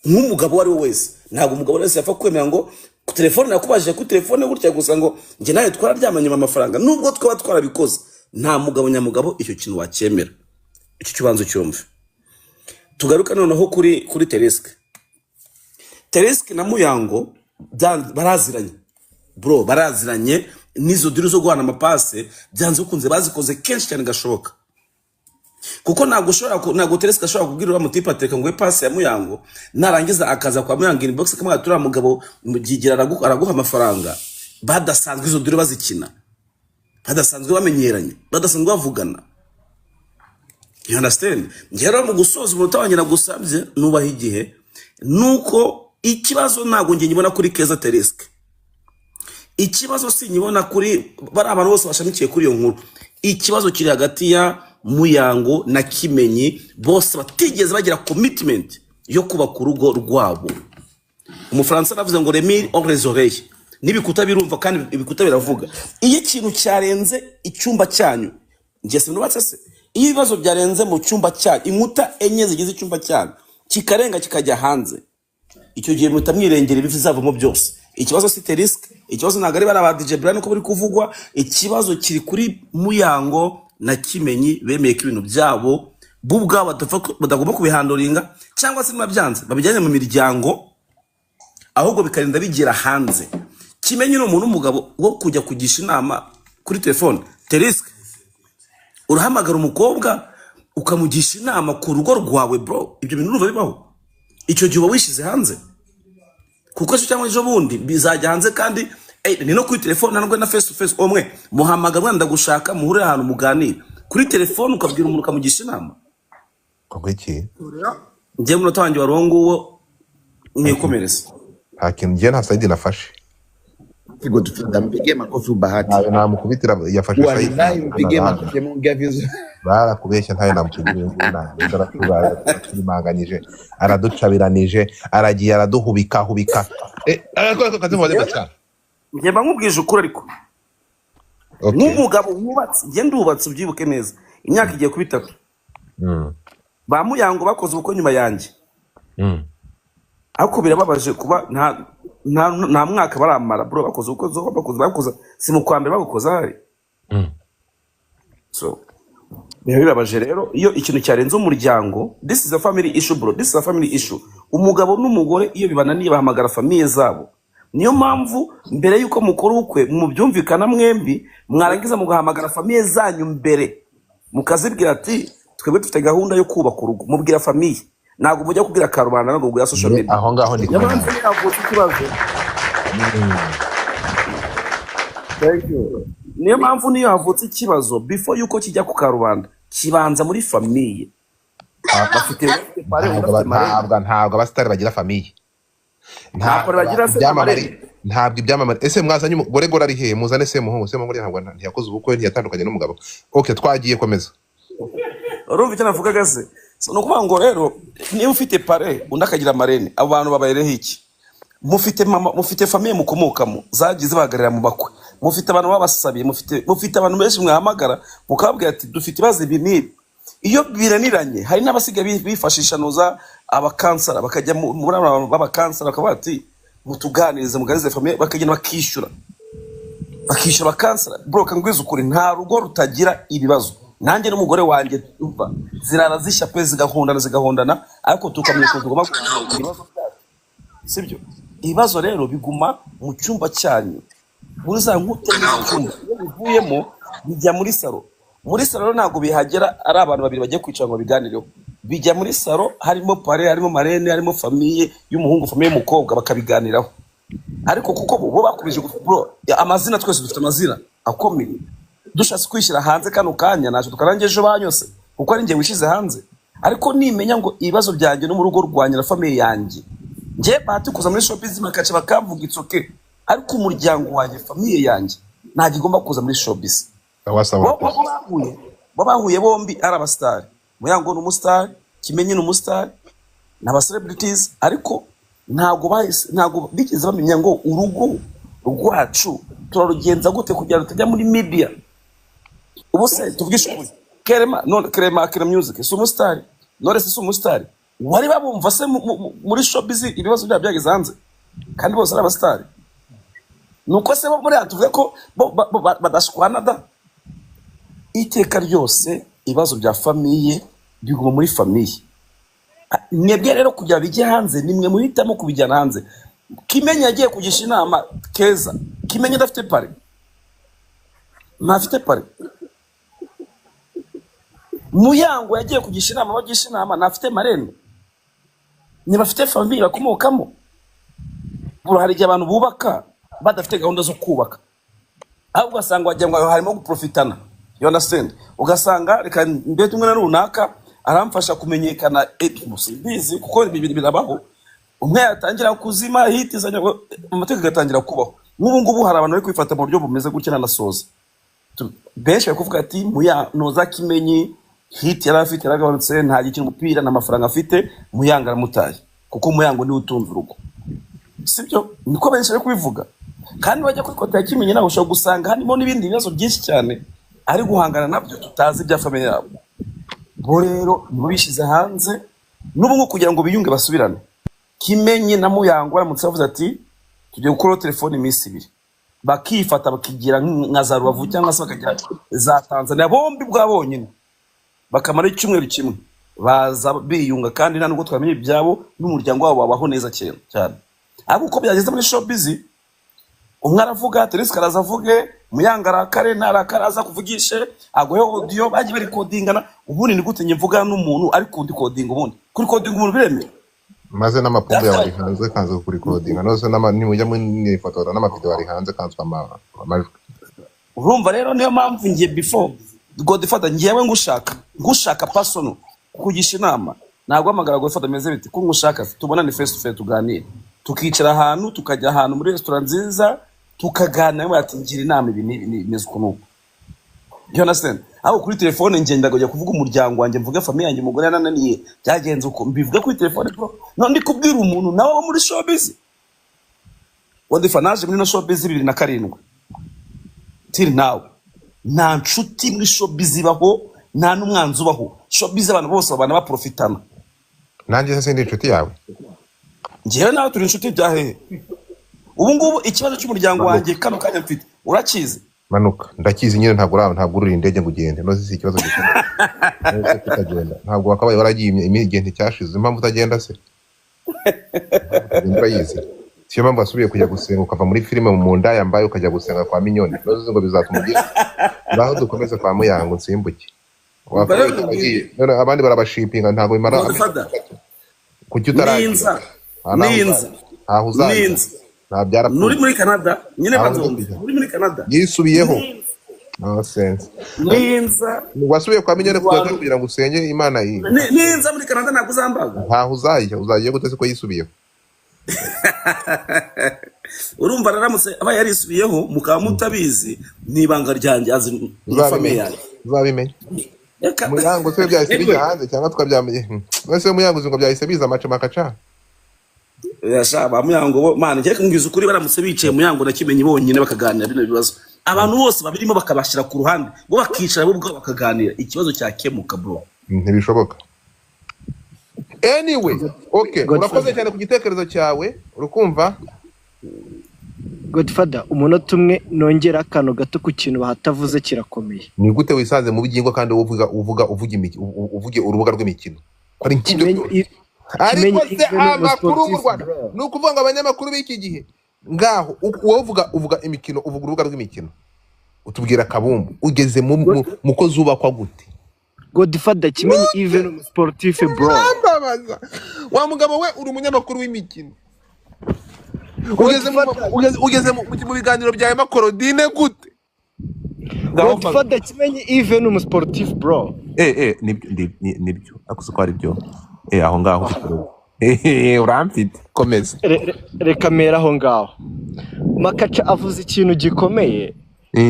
nk'umugabo uwo ari we wese. Ntabwo umugabo wese yapfa kwemera ngo ku telefone nakubajije kuri telefone gutya gusa ngo njye nawe twararyamanye amafaranga, nubwo twaba twarabikoze. Nta mugabo nyamugabo icyo kintu wacyemera. Icyo kibanza ucyumve. Tugaruka noneho kuri Tereske. Tereske na Muyango baraziranye bro, baraziranye. N'izo diri zo guhana amapase byanze bikunze bazikoze kenshi cyane gashoboka, kuko ntabwo ushobora ntabwo Tereske ashobora kubwira uriya mutipe ateka ngo pase ya Muyango, narangiza akaza kwa Muyango inbox akamubwira ati uriya mugabo mugigira araguha amafaranga. Badasanzwe izo diri bazikina, badasanzwe bamenyeranye, badasanzwe bavugana. You understand? Njye rero mu gusoza umunota wanjye nagusabye nubaha igihe, nuko ikibazo ntabwo njye nyibona kuri Keza Tereske. Ikibazo sinyibona kuri bari abantu bose bashamikiye kuri iyo nkuru. Ikibazo kiri hagati ya Muyango na Kimenyi, bose batigeze bagira commitment yo kubaka urugo rwabo. Umufaransa aravuze ngo remire hors les oreilles, n'ibikuta birumva kandi ibikuta biravuga. Iyo ikintu cyarenze icyumba cyanyu, njye sinubatse se, iyo ibibazo byarenze mu cyumba cyanyu, inkuta enye zigize icyumba cyanyu kikarenga kikajya hanze, icyo gihe muhita mwirengera ibizavamo byose. Ikibazo si Tereske, ikibazo ntabwo ari bariya ba DJ Brian uko biri kuvugwa, ikibazo kiri kuri Muyango na Kimenyi bemeye ko ibintu byabo bo ubwabo badagomba kubihanduringa, cyangwa se niba byanze babijyanye mu miryango, ahubwo bikarinda bigera hanze. Kimenyi ni umuntu w'umugabo wo kujya kugisha inama kuri telefone. Tereske urahamagara umukobwa ukamugisha inama ku rugo rwawe bro, ibyo bintu urumva bibaho? Icyo gihe uba wishyize hanze, kuko ejo cyangwa ejo bundi bizajya hanze. Kandi ni no kuri telefone, ntabwo na face to face, umwe muhamagara wenda ndagushaka, muhurire ahantu muganire kuri telefone, ukabwira umuntu ukamugisha inama. Ngo iki? Njyewe umunota wanjye wari uwo nguwo, mwikomereze. Nta kintu njye nta side nafashe. Godfather, mpigie makofi Bahati. Ntayo namukubitira, yafashe side. Wallahi mpigie makofi, ameongea vizuri. Barakubeshya, ntayo namukubitira, aratubimanganyije, araducabiranije, aragiye araduhubika hubika. Njye mba nkubwije ukuri ariko. Nk'umugabo wubatse, njye ndubatse ubyibuke neza, imyaka igiye kuba 3. Ba Muyango bakoze ubukwe nyuma yanjye. Ariko birababaje kuba nta mwaka baramara bro, bakoze ubukwe zo bakoze si mu kwa mbere babukoze ahari. So birababaje rero iyo ikintu cyarenze umuryango. This is a family issue bro, this is a family issue. Umugabo n'umugore iyo bibananiye bahamagara famille zabo. Niyo mpamvu mbere yuko mukora ubukwe mubyumvikana mwembi, mwarangiza mugahamagara famille zanyu mbere, mukazibwira ati twebwe dufite gahunda yo kubaka urugo. Mubwira famille, ntabwo mujya kubwira karubanda, ntabwo mubwira social media. Aho ngaho ndi Niyo kumwe mpamvu nawe. nyine havutse ikibazo. Thank you. Niyo mpamvu niyo havutse ikibazo, before yuko kijya ku karubanda, kibanza muri famille. Bafite parrain, Ntabwo undi afite marraine. Ntabwo abasitari bagira famille. Nta Ntabwo parrain bagira se na ibyamamare, marraine? Ntabwo ibyamamare. Ese mwazanye umugore? Gore ari hehe? Muzane Semuhungu. Semuhungu ntabwo ntiyakoze ubukwe, ntiyatandukanye n'umugabo. Okay, twagiye, komeza. Urumva icyo navugaga se? So, ni ukuvuga ngo rero niba ufite parrain, undi akagira marraine, abo bantu babayereho iki? Mufite mama, mufite famille mukomokamo zagiye zibahagararira mu bakwe, mufite abantu babasabiye, mufite abantu benshi mwahamagara mukababwira ati dufite ibibazo ibi n'ibi. Iyo biraniranye, hari n'abasigaye bifashisha nuza abakansara, bakajya muri aba b'abakansara, bakavuga ati mutuganirize, muganirize famille, bakagenda bakishyura abakansara. Bro, kangwiza ukuri, nta rugo rutagira ibibazo. Nanjye n'umugore wanjye, umva, zirara zishya pe, zigahondana zigahondana, ariko tukamenya ukuntu tugomba guhangana ibibazo byacu, sibyo? Ibibazo rero biguma mu cyumba cyanyu, muri za nkuta z'icyumba. Iyo bivuyemo bijya muri salo. Muri salo rero ntabwo bihagera ari abantu babiri bagiye kwicara ngo babiganireho. Bijya muri salo harimo parrain, harimo marraine, harimo famille y'umuhungu, famille y'umukobwa, bakabiganiraho. Ariko kuko bo bakomeje bro, amazina, twese dufite amazina akomeye. Dushatse kwishyira hanze kano kanya, ntacyo tukarangiye ejo banyose, kuko ari njye wishyize hanze. Ariko nimenya ngo ibibazo byanjye no mu rugo rwanjye na famille yanjye, njye bahati kuza muri showbiz bakaca bakamvuga, it's okay, ariko umuryango wanjye, famille yanjye, ntabwo igomba kuza muri showbiz. Sawa sawa. Bo bahuye bombi ari abasitari. Muyango ni umusitari, Kimenyi ni umusitari, ni aba celebrities, ariko ntabwo bigeze bamenya ngo urugo rwacu turarugenza gute kugira ngo tutajya muri media. Ubu se tuvugishe ukuri, Kerema none, Kerema akina music, si umusitari? None se si umusitari? Wari babumva se muri showbiz ibibazo byabo byageze hanze, kandi bose ari abasitari? Nuko se bo muri tuvuge ko bo badashwana da? Iteka ryose ibibazo bya famille biguma muri famille. Mwebwe rero kugira bijye hanze, nimwe muhitamo kubijyana hanze. Kimenyi yagiye kugisha inama Keza. Kimenyi adafite parrain? Ntafite parrain. Muyango yagiye kugisha inama, bagisha inama, ntafite marraine? Ntibafite famille bakomokamo? Bro, hari igihe abantu bubaka badafite gahunda zo kubaka, ahubwo ugasanga wagira ngo harimo guprofitana, you understand? Ugasanga reka mbe tumwe na runaka aramfasha kumenyekana. Simbizi, kuko ibi bintu birabaho. Umwe yatangira kuzima hitizanya, amateka agatangira kubaho. Nk'ubu ngubu hari abantu bari kwifata mu buryo bumeze gutya, nanasoza. Benshi bari kuvuga ati muya noza Kimenyi, hit yari afite yaragabanutse, nta gikina umupira, nta mafaranga afite, Muyango aramutaye, kuko Muyango niwe utunze urugo, sibyo? Niko benshi bari kubivuga. Kandi wajya kuri côté ya Kimenyi nawe, ushobora gusanga harimo n'ibindi bibazo byinshi cyane ari guhangana nabyo tutazi bya famille yabo. Bo rero nibo bishyize hanze n'ubu ngubu kugira ngo biyunge, basubirane. Kimenyi na Muyango baramutse bavuze ati tugiye gukuraho telefone iminsi 2, bakifata bakigira nka za Rubavu cyangwa se bakagira za Tanzania, bombi bwa bonyine, bakamara icyumweru kimwe, baza biyunga, kandi nta nubwo twamenya ibyabo n'umuryango wabo, wabaho neza cyane cyane. Ariko uko byageze muri showbiz, umwe aravuga, Teresi karaza avuge, Muyango arakare ntarakare, aza kuvugishe, aguhe audio bagiye barikodingana. Ubundi ni gute njye mvuga n'umuntu ari kundikodinga? Ubundi kurikodinga umuntu biremewe? Maze n'amapumbu yawe ari hanze, kanze kurikodinga nose nimujya mwifotora n'amavideo ari hanze, kanswe amajwi. Urumva rero, niyo mpamvu ngiye before Godfather, ngewe ngushaka personal kukugisha inama, naguhamagara: "Godfather, meze bite? Ko ngushaka, tubonane face to face, tuganire." Tukicara ahantu, tukajya ahantu muri restaurant nziza, tukaganira, ati ngira inama, ibi n'ibi n'ibi, bimeze uku n'uku, you understand? Aho kuri telefone ngenda kujya kuvuga umuryango wanjye, mvuge famille yanjye, umugore yanananiye, byagenze uko, mbivuge kuri telefone, bro? None ndi kubwira umuntu nawe wo muri showbiz. Wadifa naje muri no showbiz 2007, till now nta nshuti muri showbiz ibaho, nta n'umwanzi ubaho. Showbiz abantu bose babana baprofitana. Nanjye se sindi inshuti yawe? Njyewe nawe turi inshuti bya hehe? Ubu ngubu ikibazo cy'umuryango Manuka. wanjye kano kanya mfite urakizi? Manuka. Ndakizi nyine. Ntabwo urira indege ngo ugende. Nose si ikibazo gikomeye? Nose kutagenda ntabwo wakabaye waragiye igihe nticyashize? Impamvu utagenda se, impamvu utagenda urayizi? Siyo mpamvu wasubiye kujya gusenga, ukava muri filime mu nda yambaye, ukajya gusenga kwa Minyoni? Nose ngo bizatuma ugenda? Ngaho dukomeze kwa Muyango, nsimbuke. Umva Wakabaye rero utaragiye. None abandi barabashipinga, ntabwo bimara amezi Godfather. 6. Kuki utaragira? Ninza Nta naho ninza uzajya, ntaho uzajya. Ninza. Nta Nuri byarapfuye. Muri Canada nyine. Ntaho Banza njya wumve. kujya. Uri muri Canada. Yisubiyeho, nonsense. Ninza Wasubiye kwa Minyone mu Rwanda, kugira ngo usenge Imana iyi. Ninza muri Canada ntabwo uzambaga. Ntaho uzajya, uzajya gute se ko yisubiyeho? Urumva aramutse aba yarisubiyeho mukaba mutabizi, ni ibanga ryanjye azi na famille Uzabimenya. yanjye. Uzabimenya. Reka. Muyango se byahise bijya Anyway, hanze cyangwa tukabyamenye? None Muyango uzi ngo byahise biza amaca makaca. Yasha ba Muyango bo man, njye kumbwiza ukuri, baramutse bicaye Muyango na Kimenyi bonyine bakaganira bino bibazo, abantu bose babirimo bakabashyira ku ruhande, bo bakicara bo ubwabo bakaganira, ikibazo cyakemuka, bro. Ntibishoboka. Anyway, okay, urakoze Godfather. cyane ku gitekerezo cyawe, urukumva. Godfather, umunota umwe nongera akantu gato ku kintu bahatavuze, kirakomeye. Ni gute wisanze mu bugingo kandi wowe uvuga uvuge urubuga rw'imikino ko ari nk'ibyo Kimenyi byose? Ariko Kimenyi se Yves ni amakuru mu umusportif, Rwanda bro. ni ukuvuga ngo abanyamakuru b'iki gihe ngaho wowe uvuga imikino, uvuga urubuga rw'imikino, utubwira kabumbu ugeze mu ko zubakwa gute? Godfather, Kimenyi Yves ni umusportif, bro. Urambabaza wa mugabo we, uri umunyamakuru w'imikino, ugeze mu Godfather. ugeze mu biganiro bya Makorodine gute ngaho mbaza? Godfather, Kimenyi Yves ni umusportif, bro. Nibyo, nibyo akuze ko ari byo, aho ngaho ufite urugo. Uramfite, komeza. Reka mera aho ngaho. Makaca avuze ikintu gikomeye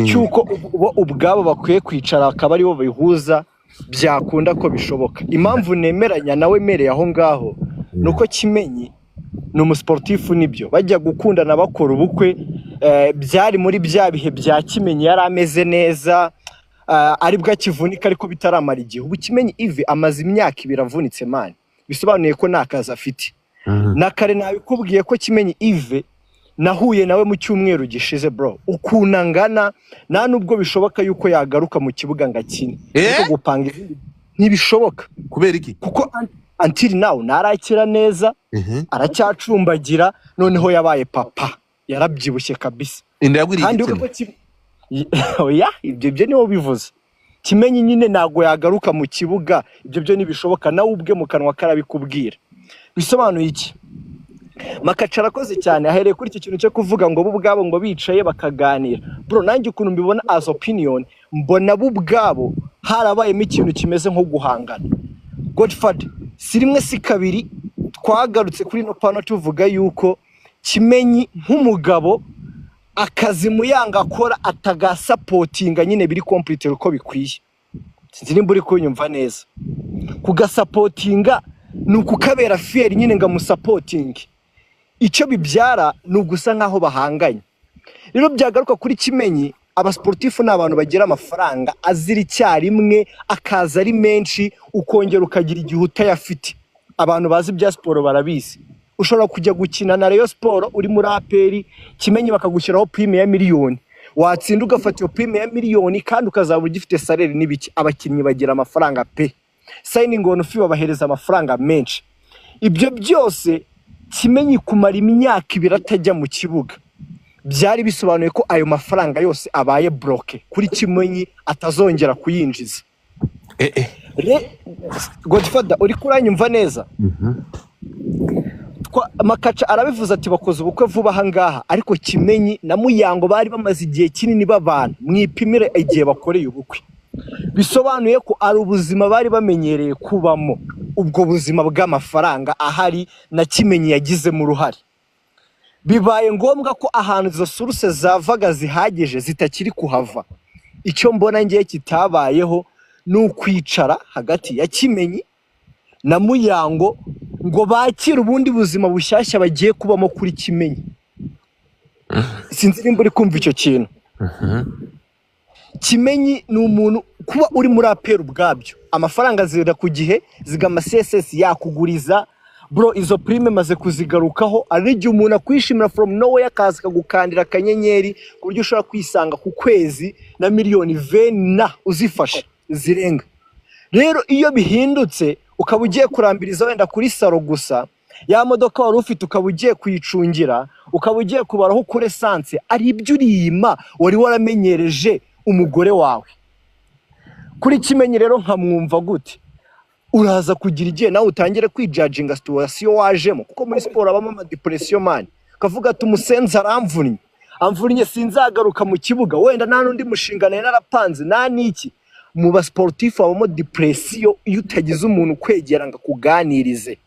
cy'uko bo ubwabo bakwiye kwicara akaba aribo bihuza, byakunda ko bishoboka. Impamvu nemeranya nawe mereye aho ngaho ni uko Kimenyi ni umusportifu, nibyo. Bajya gukundana bakora ubukwe, byari muri bya bihe bya Kimenyi yari ameze neza, aribwo akivunika ariko bitaramara igihe. Ubu Kimenyi Yves amaze imyaka 2 avunitse, man, bisobanuye ko nta kazi afite. Na kare nabikubwiye ko Kimenyi Yves nahuye nawe mu cyumweru gishize, bro, ukuntu angana nta nubwo bishoboka yuko yagaruka mu kibuga ngo akine, ariko gupanga izindi ntibishoboka. Kubera iki? Kuko until now ntarakira neza, aracyacumbagira. Noneho yabaye papa, yarabyibushye kabisa. Inda yagwiriye Kandi igitsina. uko oya, ibyo byo niwo bivuze. Kimenyi nyine ntabwo yagaruka mu kibuga, ibyo byo ntibishoboka, nawe ubwe mu kanwa karabikubwira. Bisobanuye iki? Makaca arakoze cyane ahereye kuri iki kintu cyo kuvuga ngo bo ubwabo ngo bicaye bakaganira. Bro, nanjye ukuntu mbibona as opinion, mbona bo ubwabo harabayemo ikintu kimeze nko guhangana. Godfather, si rimwe si kabiri twagarutse kuri ino pano tuvuga yuko Kimenyi nk'umugabo akazi Muyanga akora atagasupportinga nyine biri complete uko bikwiye. Sinzi nimba uri kunyumva neza. Kugasupportinga ni ukukabera fier nyine ngo amusupportinge. Icyo bibyara ni ugusa nk'aho bahanganye. Rero byagaruka kuri Kimenyi, abasportifu ni abantu bagira amafaranga azira icyarimwe, akaza ari menshi, ukongera ukagira igihe utayafite. Abantu bazi ibya siporo barabizi. Ushobora kujya gukina na Rayon Sport uri muri APR, Kimenyi bakagushyiraho prime ya miliyoni, watsinda ugafata iyo prime ya miliyoni kandi ukazaba ugifite salaire n'ibiki. Abakinnyi bagira amafaranga pe, signing on fee babahereza amafaranga menshi. Ibyo byose, Kimenyi kumara imyaka 2 atajya mu kibuga byari bisobanuye ko ayo mafaranga yose abaye bloqué kuri Kimenyi, atazongera kuyinjiza. Godfather, uri kuranyumva neza? Makaca arabivuze ati bakoze ubukwe vuba aha ngaha, ariko Kimenyi na Muyango bari bamaze igihe kinini babana. Mwipimire igihe bakoreye ubukwe, bisobanuye ko ari ubuzima bari bamenyereye kubamo, ubwo buzima bw'amafaranga ahari na Kimenyi yagizemo uruhare. Bibaye ngombwa ko ahantu izo source zavaga zihagije zitakiri kuhava. Icyo mbona ngiye kitabayeho ni ukwicara hagati ya Kimenyi na Muyango ngo bakire ubundi buzima bushyashya bagiye kubamo kuri Kimenyi. Sinzi nimba uri kumva icyo kintu. Kimenyi ni umuntu kuba uri muri APR ubwabyo amafaranga zira ku gihe, zigama CSS yakuguriza, bro. Izo prime maze kuzigarukaho, ari igihe umuntu akwishimira from nowhere akaza akagukandira akanyenyeri ku buryo ushobora kwisanga ku kwezi na miliyoni 20 uzifashe zirenga. Rero iyo bihindutse ukaba ugiye kurambiriza wenda kuri salon gusa, ya modoka wari ufite ukaba ugiye kuyicungira, ukaba ugiye kubaraho kuri essence, ari ibyo uriyima wari waramenyereje umugore wawe. Kuri Kimenyi rero nkamwumva gute, uraza kugira igihe nawe utangire kwijudginga situation wajemo, kuko muri siporo habamo amadepression, man, ukavuga ati: "None se ubu Ukavuga ati umusenzi aramvunnye, amvunnye sinzagaruka mu kibuga, wenda nta n'undi mushinga nari narapanze nta n'iki. Mu basportifu habamo depresiyo iyo utagize umuntu ukwegera ngo akuganirize.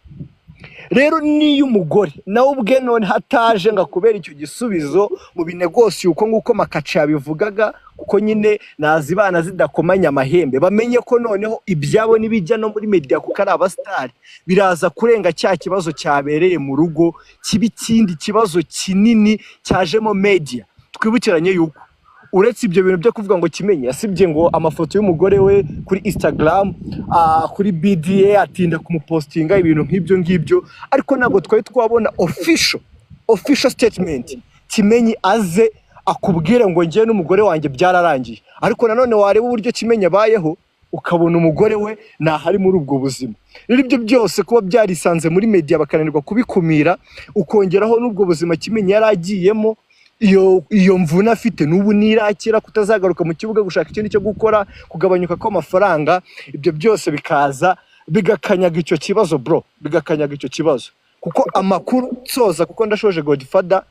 Rero niyo umugore nawe ubwe none hataje ngo akubere icyo gisubizo mu binegosiye uko nguko Makaca yabivugaga, kuko nyine nazibana zidakomanya amahembe, bamenye ko noneho ibyabo nibijya no muri media kuko ari abasitari, biraza kurenga cya kibazo cyabereye mu rugo kiba ikindi kibazo kinini cyajemo media. Twibukiranye yuko uretse ibyo bintu byo kuvuga ngo Kimenyi yasibye ngo amafoto y'umugore we kuri Instagram, kuri BDA atinda kumupostinga ibintu nk'ibyo ngibyo, ariko ntabwo twari twabona official statement Kimenyi aze akubwire ngo njye n'umugore wanjye byararangiye. Ariko nanone wareba uburyo Kimenyi abayeho ukabona umugore we ntahari muri ubwo buzima. Rero ibyo byose kuba byarisanze muri media bakananirwa kubikumira, ukongeraho n'ubwo buzima Kimenyi yari agiyemo, iyo mvune afite n'ubu nirakira, kutazagaruka mu kibuga gushaka ikindi cyo gukora, kugabanyuka kw'amafaranga, ibyo byose bikaza bigakanyaga icyo kibazo bro, bigakanyaga icyo kibazo. Kuko amakuru nsoza, kuko ndashoje Godfather,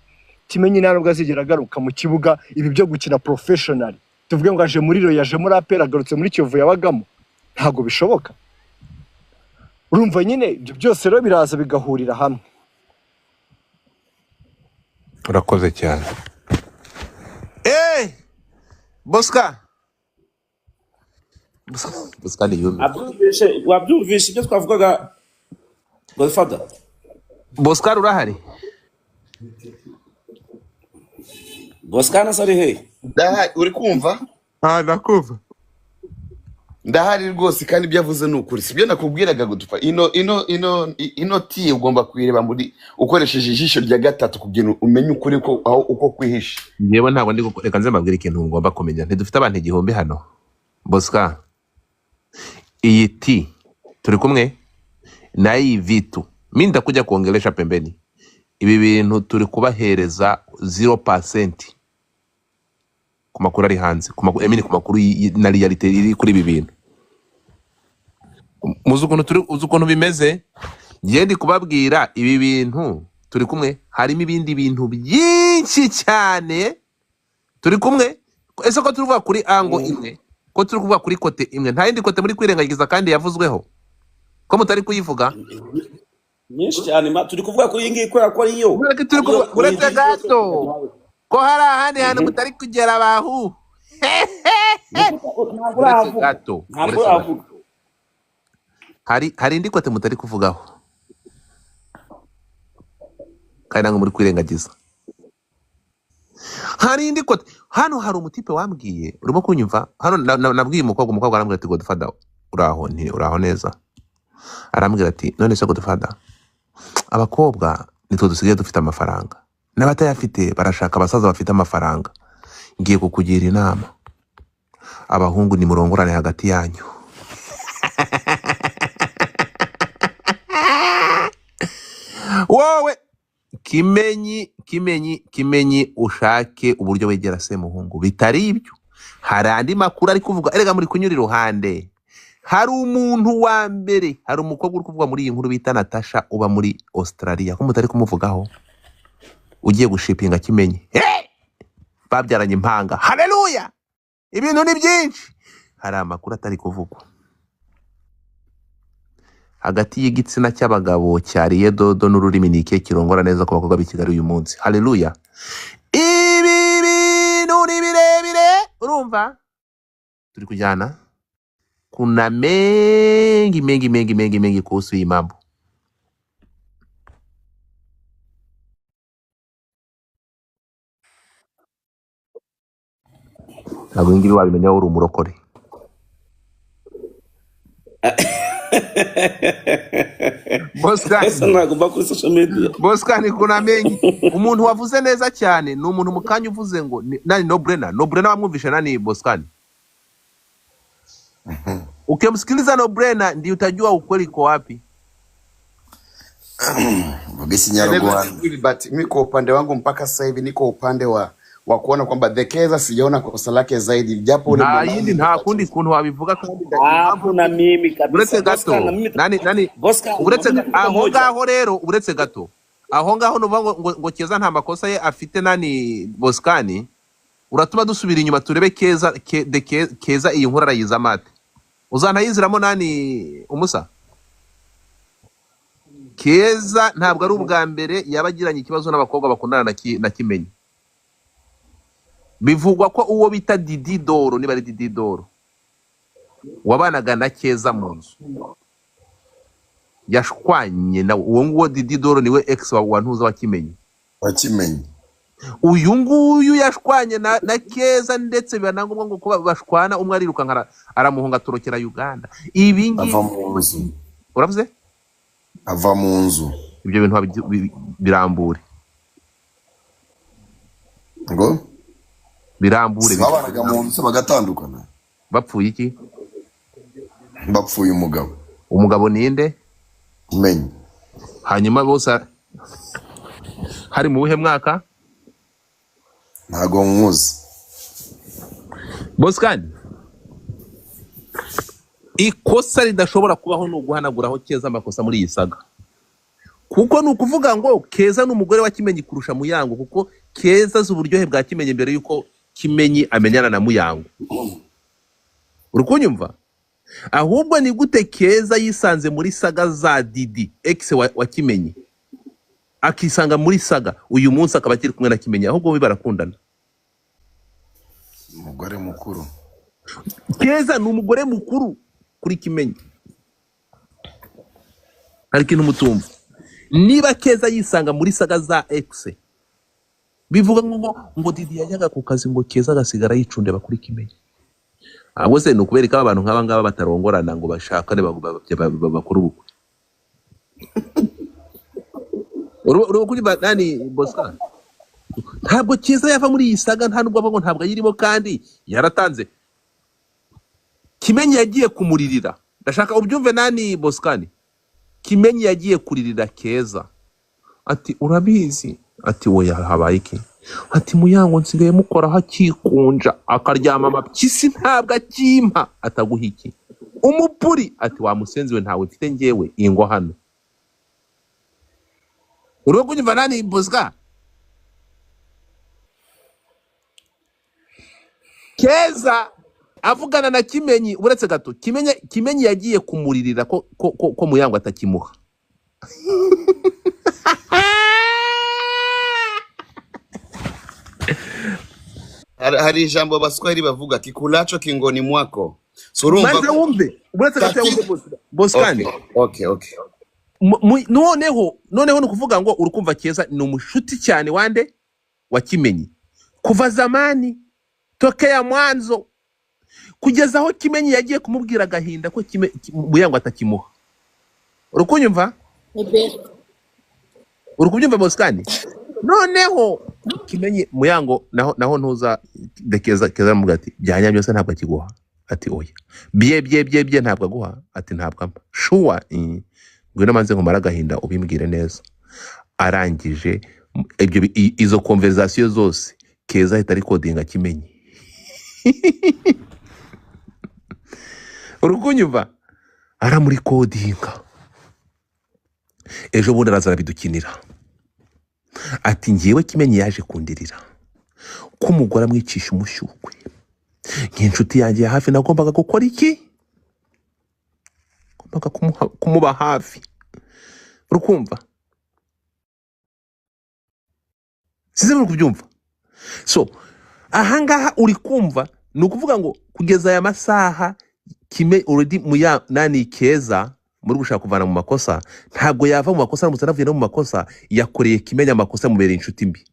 Kimenyi nta nubwo azigera agaruka mu kibuga ibi byo gukina professional. Tuvuge ngo aje muri Rayon, aje muri APR, agarutse muri Kiyovu yabagamo, ntabwo bishoboka. Urumva nyine ibyo byose rero biraza bigahurira hamwe. Urakoze cyane. Bosca. Bosca ni yume. Wabyumvishe ibyo twavugaga Godfather? Bosca urahari? Bosca na sari he? Ndahari, uri kumva? Ndakumva. Ndahari rwose, kandi ibyo avuze ni ukuri. Sibyo nakubwiraga gutupa. Ino ti ugomba kuyireba muri ukoresheje ijisho rya gatatu kugira umenye ukuri ko aho uko kwihishe. Njyewe ntabwo ndi reka nze mbabwire ikintu ngomba kumenya. Ntidufite abantu 1000 hano. Bosca, iyi ti turi kumwe na iyi vitu. Mimi ndakuja kuongelesha pembeni. Ibi bintu turi kubahereza 0% ku makuru ari hanze, ku makuru, ku makuru na reality iri kuri ibi bintu. Muzi ukuntu turi, uzi ukuntu bimeze? Ngiye ndi kubabwira ibi bintu turi kumwe, harimo ibindi bintu byinshi cyane turi kumwe. Ese ko turi kuvuga kuri ango imwe, ko turi kuvuga kuri kote imwe, nta yindi kote muri kwirengagiza kandi yavuzweho, ko mutari kuyivuga nyinshi cyane. Turi kuvuga kuri iyi ngiyi kubera ko ariyo uretse gato ko hari ahandi hantu mutari kugera bahu. Uretse gato, hari indi kote mutari kuvugaho kandi ntabwo muri kwirengagiza. Hari indi kote hano, hari umutipe wambwiye, urimo kunyumva hano, nabwiye umukobwa arambwira ati Godfather uraho, nti uraho neza, arambwira ati none se Godfather, abakobwa nitwe dusigaye dufite amafaranga n'abatayafite barashaka abasaza bafite amafaranga, ngiye kukugira inama, abahungu ni murongorane hagati yanyu. Wowe Kimenyi ushake uburyo wegera se muhungu, bitari ibyo hari andi makuru ari kuvuga. Erega muri kunyura iruhande, hari umuntu wa mbere, hari umukobwa uri kuvuga muri iyi nkuru bita Natasha uba muri Australia, ko mutari kumuvugaho, ugiye gushipinga Kimenyi. Babyaranye impanga, haleluya, ibintu ni byinshi. Hari amakuru atari kuvugwa hagati y'igitsina cy'abagabo cyariye dodo n'ururimi ni ikihe kirongora neza ku bakobwa b'i Kigali uyu munsi. Haleluya, ibi bintu ni birebire, urumva turi kujyana kuna mengi mengi mengi mengi mengi kuhusu hii mambo. Ntabwo ngibi wabimenya uri umurokore. Bosca ni kuna mengi. Umuntu wavuze neza cyane ni umuntu mukanya uvuze ngo nani no brainer wamwumvisha nani Bosca? Ukimsikiliza no brainer ndio utajua ukweli uko wapi. But mimi kwa upande wangu mpaka sasa hivi niko upande wa kuona kwamba The Keza sijaona kosa lake zaidi, japo ule mwana nta kundi kuntu wabivuga kandi hapo na mimi kabisa. Uretse gato nani uretse aho ngaho rero, uretse gato Aho ngaho nuvuga ngo Keza nta makosa ye afite nani Bosikani, uratuma dusubira inyuma turebe Keza Keza iyi nkuru arayiza mate. Uzanayiziramo nani umusa? Keza ntabwo ari ubwa mbere yaba agiranye ikibazo n'abakobwa bakundana na Kimenyi. Bivugwa ko uwo bita Didi Doro, niba ari Didi Doro, wabanaga na Keza mu nzu, yashwanye nawe. Uwo nguwo Didi Doro niwe ex wa Ntuza wa Kimenyi. Wakimenye. Uyu nguyu yashwanye na Keza, ndetse biba na ngombwa ngo kuba bashwana, umwe arirukanka aramuhunga atorokera Uganda. Ibi ngibi Ava mu nzu. Uravuze? Ava mu nzu. Ibyo bintu birambure. Ngo? Birambure. Babanaga mu nzu bagatandukana. Bapfuye iki? Bapfuye umugabo. Umugabo ninde? Menye. Hanyuma bose hari mu buhe mwaka? Ntago nkuzi. Bosikani, ikosa ridashobora kubaho ni uguhanaguraho Keza amakosa muri iyi saga. Kuko ni ukuvuga ngo Keza ni umugore wa Kimenyi kurusha Muyango, kuko Keza azi uburyohe bwa Kimenyi mbere yuko Kimenyi amenyana na Muyango. Uri kunyumva? Ahubwo ni gute Keza yisanze muri saga za Didi ex wa Kimenyi, akisanga muri saga uyu munsi akaba akiri kumwe na Kimenyi, ahubwo bo barakundana. Umugore mukuru. Keza ni umugore mukuru kuri Kimenyi. Hari ikintu mutumva. Niba Keza yisanga muri saga za ex, bivuga ngo Didi yajyaga ku kazi ngo Keza agasigara yicundeba kuri Kimenyi. Ahubwo se ni ukubereka abantu nk'aba ngaba batarongorana ngo bashakane bakore ubukwe. Uru kuri nani Bosco? Ntabwo Keza yava muri iyi saga, nta nubwo avuga ngo ntabwo ayirimo, kandi yaratanze. Kimenyi yagiye kumuririra. Ndashaka ubyumve nani Boskani. Kimenyi yagiye kuririra Keza. Ati urabizi? Ati oya habaye iki? Ati Muyango nsigaye mukora hakikunja akaryama amapyisi ntabwo akimpa. Ataguha iki? Umupuri. Ati wa musenzi we ntawe mfite njyewe ingo hano. Uriho kunyumva nani Bosca? Keza avugana na Kimenyi, uretse gato Kimenyi yagiye kumuririra ko Muyango atakimuha. Hari ijambo Baswahili bavuga kikulacho kingoni mwako. So urumva Maze wumve, uretse gato wumve Boskani. Okay. Noneho ni ukuvuga ngo urukumva Keza ni umushuti cyane wande wa Kimenyi kuva zamani tokea mwanzo kugeza aho Kimenyi yagiye kumubwira agahinda ko Muyango atakimuha. Urukunyumva? Urukunyumva Boskani? Noneho Kimenyi Muyango naho ntuza dekeza Keza aramubwira ati byanya byose ntabwo akiguha. Ati oya. Bye bye bye bye ntabwo aguha. Ati ntabwo ampa. Shuwa ngwino manze nkumara agahinda ubimbwire neza. Arangije ibyo izo conversation zose Keza ahita recordinga Kimenyi. Urukunyumva? Aramurikodinga. Ejo bundi araza arabidukinira. Ati ngiyewe Kimenyi yaje kundirira ko umugore amwicisha umushyukwe. Nk'inshuti yanjye ya hafi nagombaga gukora iki? Ngombaga kumuba hafi. Urukumva? Size muri kubyumva. So ahangaha uri kumva ni ukuvuga ngo kugeza aya masaha Kime already muya nani Keza muri gushaka kuvana mu makosa, ntabwo yava mu makosa, aramutse anavuye no mu makosa yakoreye Kimenyi amakosa mubereye inshuti mbi.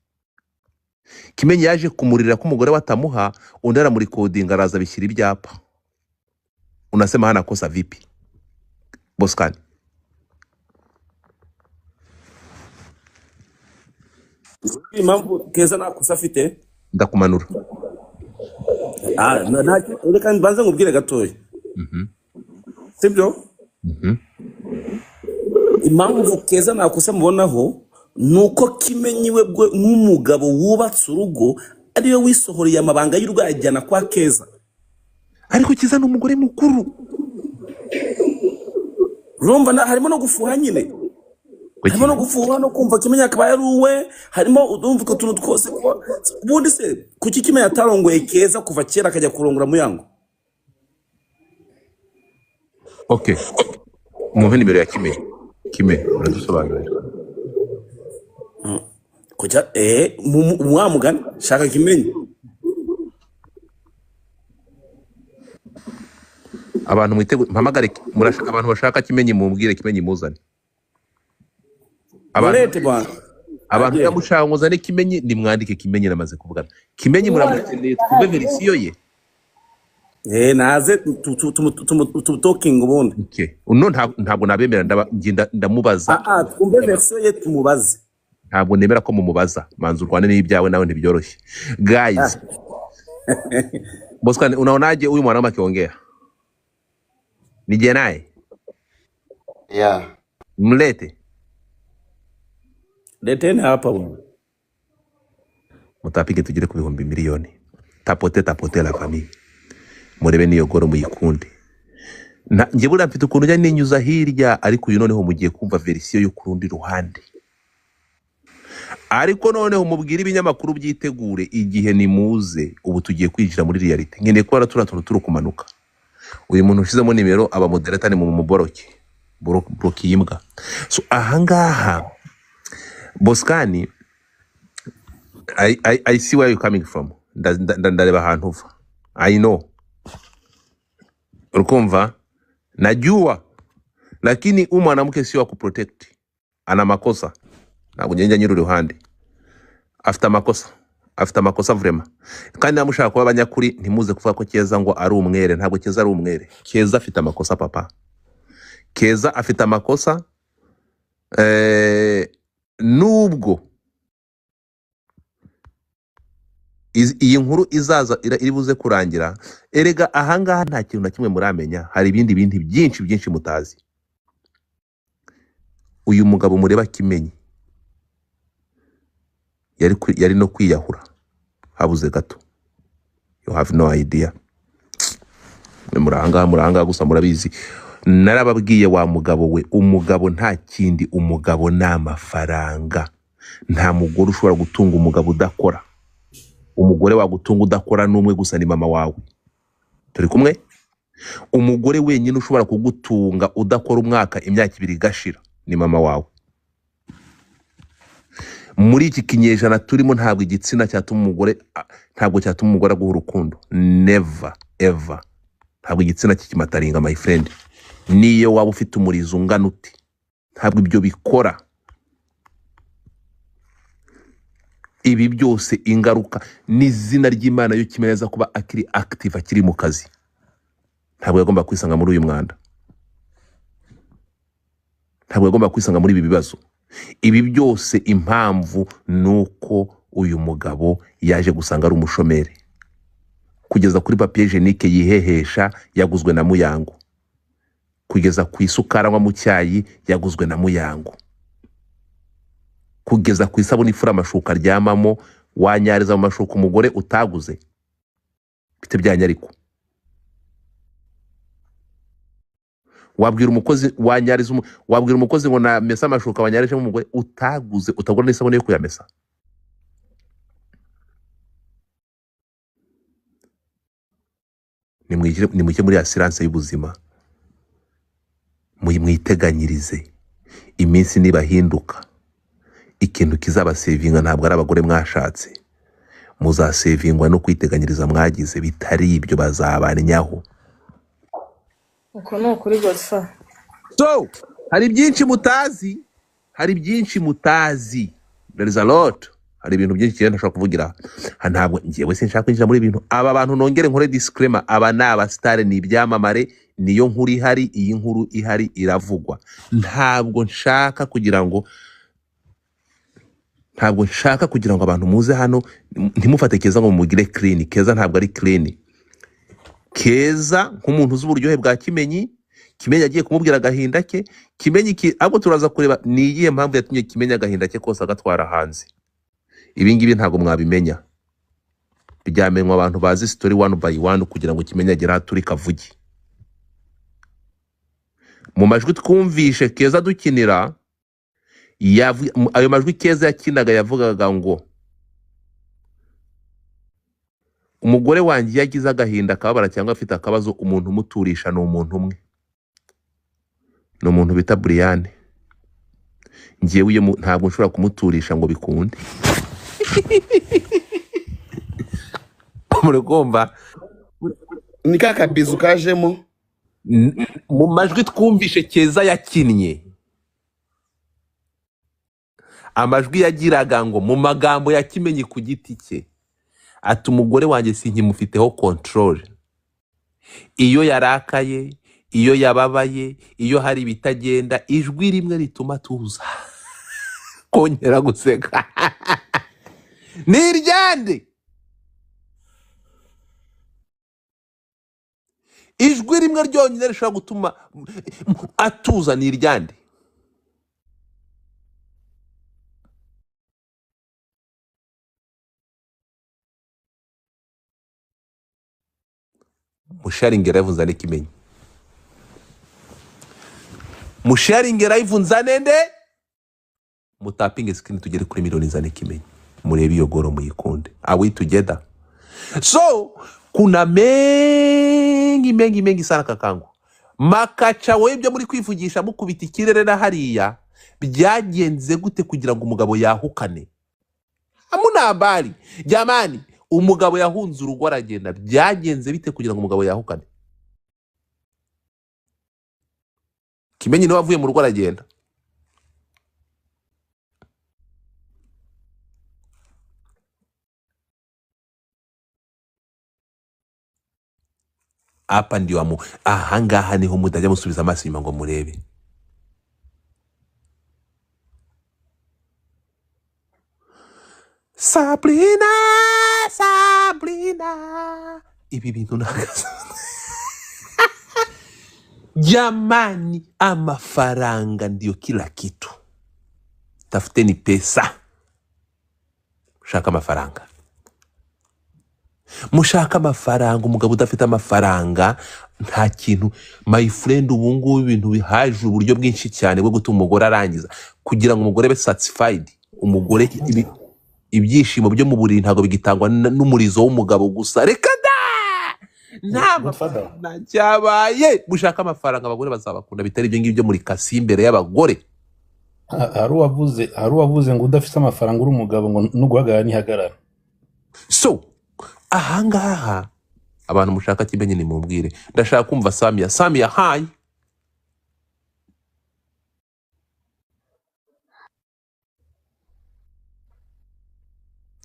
Kimenyi yaje kumurira ko umugore watamuha, undi aramurikodinga araza bishyira ibyapa. Unasema hana kosa vipi? Boskani. Impamvu Keza nta kosa afite? Ndakumanura. Reka mbanze nkubwire gatoya. Sibyo? Impamvu Keza nta kosa mubonaho nuko Kimenyi we nk'umugabo wubatse urugo ariwe wisohoreye amabanga y'urugo ayajyana kwa Keza. Ariko Keza ni umugore mukuru. Urumva harimo no gufuha nyine. Harimo no gufuha no kumva Kimenyi akaba yari uwe, harimo udumva utwo tuntu twose. Ubundi se kuki Kimenyi atarongoye Keza kuva kera akajya kurongora Muyango? Okay, mumpe nimero ya Kimenyi. Kimenyi uradusobanurira. Kujya wa mugani shaka Kimenyi. Abantu mwiteguye mpamagare, murashaka abantu bashaka Kimenyi mumbwire Kimenyi muzane. Abantu Murete bwana. Abantu yamushaka muzane Kimenyi, nimwandike Kimenyi namaze kuvugana. Kimenyi muramukeneye twumve verisiyo ye. Naze talking ubundi. Okay. Uno ntabwo nabemera, ndamubaza. Twumve verisiyo ye tumubaze. Ntabwo nemera ko mumubaza. Manzu urwane n'ibyawe nawe ntibyoroshye. Guys. Bosco, unaonaje huyu mwanaume akiongea? Nije naye? Yeah. Mlete. Leteni hapa bwana. Mutapige tugere ku 1 miliyoni. Tapote tapote la famille. Murebe niyo goro muyikunde. Na nje bura mfite ukuntu njya ninyuza hirya, ariko uyu noneho mugiye kumva verisiyo yo kurundi ruhande. Ariko noneho mubwire ibinyamakuru byitegure igihe nimuze, ubu tugiye kwinjira muri reality. Nkeneye ko turatura turu kumanuka. Uyu muntu ushizemo nimero aba moderator ni mu muboroke. Boroki yimbwa. So ahangaha Boskani, I see where you coming from. Ndareba ahantu uva. I know. Urukumva? Najua. Lakini huyu mwanamke sio wa kuprotect. Ana makosa. Ntabwo ngenda nyiri uruhande. Afite amakosa. Afite amakosa vrema. Kandi namushaka kuba abanyakuri ntimuze kuvuga ko Keza ngo ari umwere. Ntabwo Keza ari umwere. Keza afite amakosa papa. Keza afite amakosa. Nubwo iyi nkuru izaza iri buze kurangira, erega ahangaha nta kintu na kimwe muramenya, hari ibindi bintu byinshi byinshi mutazi. Uyu mugabo mureba Kimenyi yari no kwiyahura habuze gato. You have no idea. Muranga gusa murabizi. Narababwiye wa mugabo we, umugabo nta kindi, umugabo n'amafaranga. Nta mugore ushobora gutunga umugabo udakora. Umugore wagutunga udakora n'umwe gusa ni mama wawe. Turi kumwe? Umugore wenyine ushobora kugutunga udakora umwaka imyaka ibiri gashira ni mama wawe. Muri iki kinyejana turimo ntabwo igitsina cyatuma umugore, ntabwo cyatuma umugore aguha urukundo. Never ever. Ntabwo igitsina kikimataringa my friend. Niyo waba ufite umurizo ungana uti, ntabwo ibyo bikora. Ibi byose ingaruka n'izina ry'Imana yo kimeneza kuba akiri active, akiri mu kazi. Ntabwo yagomba kwisanga muri uyu mwanda. Ntabwo yagomba kwisanga muri ibi bibazo. Ibi byose impamvu nuko uyu mugabo yaje gusanga ari umushomeri. Kugeza kuri papier hygiénique yihehesha yaguzwe na Muyango. Kugeza ku isukari anywa mu cyayi yaguzwe na Muyango. Kugeza ku isabune ifura amashuka aryamamo, wanyariza mu mashuka umugore utaguze. Bite byanyariko. Wabwira umukozi wanyariza wabwira umukozi ngo na mesa amashuka wanyarije umugore utaguze, utagura n'isabune yo kuyamesa. Nimujye muri assurance y'ubuzima. Mwiteganyirize. Iminsi nibahinduka, ikintu kizabasevinga ntabwo ari abagore mwashatse. Muzasevingwa no kwiteganyiriza mwagize, bitari ibyo bazabanyaho. Uko ni ukuri Godfa. So, hari byinshi mutazi, hari byinshi mutazi. There is a lot. Hari ibintu byinshi cyane ntashobora kuvugira. Ntabwo ngiye sinshaka kwinjira muri ibintu. Aba bantu nongere nkore disclaimer, aba ni abasitare, ni ibyamamare, niyo nkuru ihari, iyi nkuru ihari iravugwa. Ntabwo nshaka kugira ngo abantu muze hano ntimufate Keza ngo mumugire clean. Keza ntabwo ari clean. Keza nk'umuntu uzi uburyohe bwa Kimenyi, Kimenyi agiye kumubwira agahinda ke, Kimenyi ahubwo turaza kureba ni iyihe mpamvu yatumye Kimenyi agahinda ke kose agatwara hanze. Ibi ngibi ntabwo mwabimenya. Byamenywa abantu bazi story one by one kugira ngo Kimenyi agere aho turi kavuge. Mu majwi twumvishe Keza dukinira, Ayo majwi Keza yakinaga yavugaga ngo umugore wanjye iyo agize agahinda akababara cyangwa afite akabazo, umuntu umuturisha ni umuntu umwe, ni umuntu bita Brianne. Njyewe iyo ntabwo nshobora kumuturisha ngo bikunde. Muri kumva Ni ka kabizu kajemo. Mu majwi twumvishe Keza yakinnye, amajwi yagiraga ngo mu magambo ya Kimenyi ku giti cye ati umugore wanjye sinkimufiteho control, iyo yarakaye, iyo yababaye, iyo hari ibitagenda, ijwi rimwe rituma tuza kongera guseka ni iryande. Ijwi rimwe ryonyine rishobora gutuma atuza ni iryande. Musharinge live nzane Kimenyi, musharinge live nzane nde, mutapinge screen tugere kuri miliyoni nzane Kimenyi, murebe iyo goro muyikunde. Are we together? So kuna mengi mengi mengi sana kakangu. Makaca wowe ibyo muri kwivugisha mukubita ikirere na hariya, byagenze gute kugira ngo umugabo yahukane? Hamuna habari jamani, umugabo yahunze urugo aragenda, byagenze bite kugira ngo umugabo yahukane? Kimenyi niwe wavuye mu rugo aragenda. Hapa ndio amu ahangaha niho mutajya musubiza amaso inyuma ngo murebe. Sabrina, Sabrina, ibi bintu nagaza. Jamani, amafaranga ndio kila kitu. Tafuteni pesa, shaka amafaranga, mushaka amafaranga. Umugabo udafite amafaranga nta kintu. My friend, ubu ngubu ibintu bihaje uburyo bwinshi cyane bwo gutuma umugore arangiza, kugira ngo umugore abe satisfied. Umugore ibyishimo byo mu buriri ntabwo bigitangwa n'umurizo w'umugabo gusa. Reka da, nta Godfather. mafaranga cyabaye. Mushaka amafaranga, abagore bazabakunda, bitari ibyo ngibyo muri kasi imbere y'abagore. Hari uwavuze ngo udafite amafaranga uri umugabo ngo nuguhagarara ntihagarara. So ahangaha abantu mushaka Kimenyi nimumbwire, ndashaka kumva Samia. Samia, hi.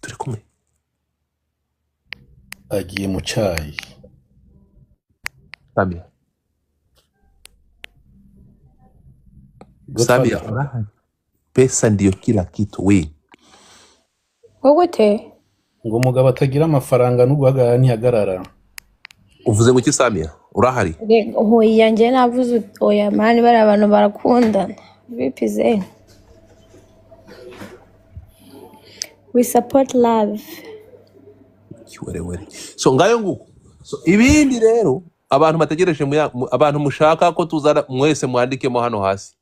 Turi kumwe. Agiye mu cyayi. Samia, Samia, Godfather. urahari? Pesa ndiyo kila kitu we. Wowe Ngo umugabo atagira amafaranga nuguhagarara ntihagarara. Uvuze ngo iki Samia? Urahari? Oya njye navuze oya mani, bariya abantu barakundana. Vipi ze? We support love. Kiwerewere. So ngayo nguko. So ibindi rero abantu bategereje abantu mushaka ko tuzana mwese mwandikemo hano hasi.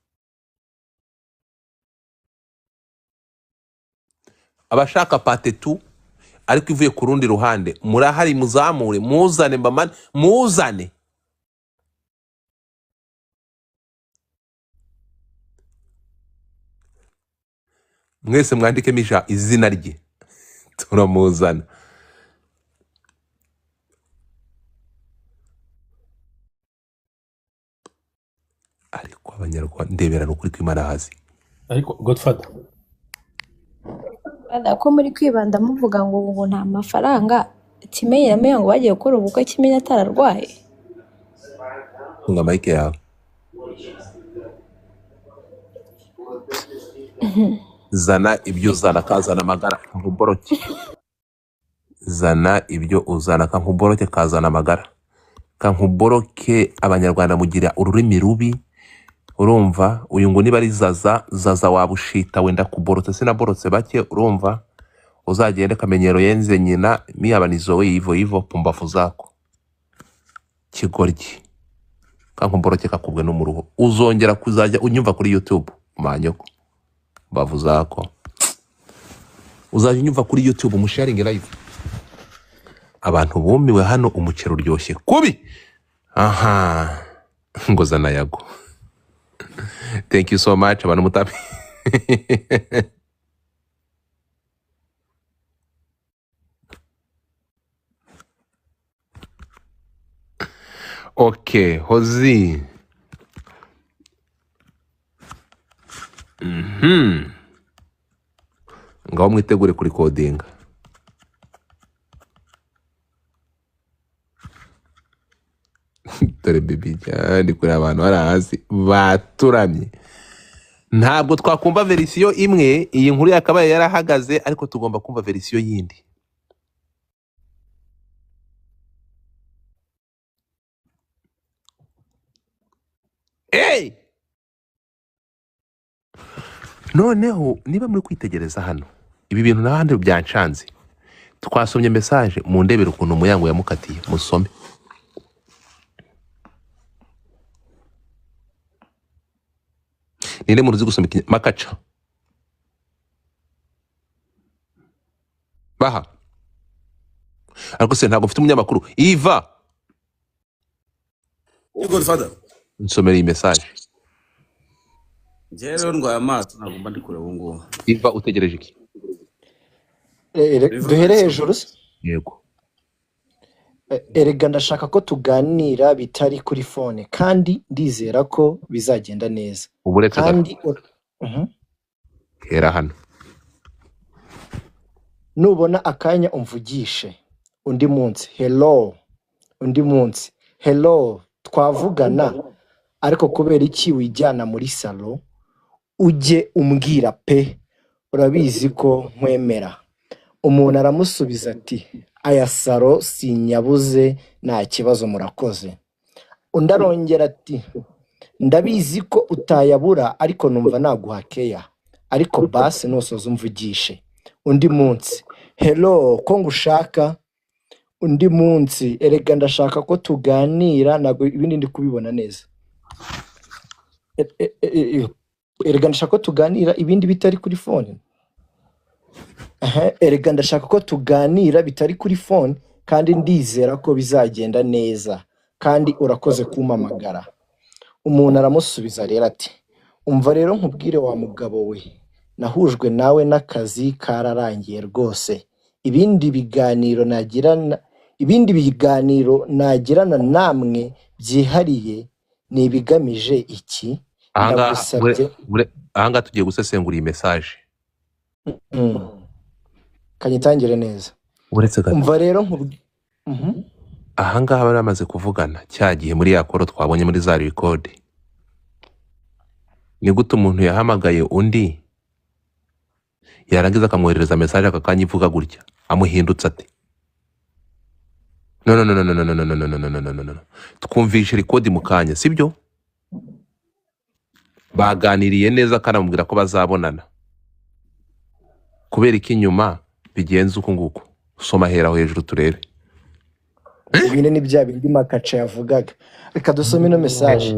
Abashaka pate tu ariko ivuye ku rundi ruhande, murahari, muzamure, muzane mbamane, muzane. Mwese mwandikemo izina rye turamuzana. Ariko abanyarwanda ndebera n'ukuri kw'Imana hasi. Ariko Godfather, Bada ko muri kwibanda muvuga ngo ubu nta mafaranga, Kimenyi na Muyango bagiye gukora ubukwe Kimenyi atararwaye. Funga mic yawe. Zana ibyo uzana, kazana amagara kankuboroke. Zana ibyo uzana kankuboroke, kazana amagara kankuboroke. Abanyarwanda mugira ururimi rubi, urumva uyu ngo niba ari Zaza, Zaza wabushita wenda kuborotse, sinaborotse bake, urumva uzagende kamenyero yenze nyina miyabanizo we ivo ivo pumbafu zako kigoryi kankumboroke kakubwe n'umuruho. Uzongera kuzajya unyumva kuri YouTube manyoko. Mbavu zako. Uzajya unyumva kuri YouTube umusharinge live. Abantu bumiwe hano, umuceri uryoshye kubi. Aha, ngo zana yago. Thank you so much abantu mutapi. Okay, Hozi. Ngaho mwitegure kuri coding. Dore bibi cyane kuri abantu bari hasi baturamye. Ntabwo twakumva verisiyo imwe, iyi nkuru yakabaye yarahagaze, ariko tugomba kumva verisiyo yindi. Hey! Noneho niba muri kwitegereza hano, ibi bintu n'ahandi byancanze. Twasomye message mu ndebere ukuntu Muyango yamukatiye, musome. Ninde muruzi gusoma makaca? Baha. Ariko se ntabwo mfite umunyamakuru. Iva. Godfather. Nsomera iyi message. Njyewe rero ndwaye amaso ntabwo mba ndi kureba ubu ngubu. Iva utegereje iki? Duhere hejuru se? Yego. Erega ndashaka ko tuganira bitari kuri phone, kandi ndizera ko bizagenda neza. Uburetse gato. Kandi Hera hano. Nubona akanya umvugishe undi munsi, hello, undi munsi, hello, twavugana, ariko kubera iki wijyana muri salo, ujye umbwira pe, urabizi ko nkwemera. Umuntu aramusubiza ati aya salo sinyabuze, nta kibazo, murakoze. Undi arongera ati ndabizi ko utayabura, ariko numva naguha keya, ariko basi nusoza umvugishe. Undi munsi, hello, ko ngushaka. Undi munsi, erega ndashaka ko tuganira, ntabwo ibindi ndi kubibona neza. Erega ndashaka ko tuganira ibindi bitari kuri phone. Erega ndashaka ko tuganira bitari kuri phone, kandi ndizera ko bizagenda neza, kandi urakoze kumpamagara. Umuntu aramusubiza rero ati umva rero nkubwire wa mugabo we, nahujwe nawe n'akazi kararangiye rwose, ibindi biganiro nagirana namwe byihariye ni ibigamije iki? Ndagusabye. Ahangaha tugiye gusesengura iyi message. Kanyitangire neza. Uretse gato. Umva rero Ahangaha bari bamaze kuvugana cya gihe muri ya koro twabonye muri za record. Ni gute umuntu yahamagaye undi yarangiza akamwoherereza message akakanya ivuga gutya amuhindutse ati no no no no no no no no no no no no no. Twumvishe record mu kanya, sibyo? Baganiriye neza kandi amubwira ko bazabonana. Kubera iki nyuma bigenze uko nguko? Soma hera aho hejuru turebe. Ibine ni bya bindi Makaca yavugaga. Reka dusome ino message.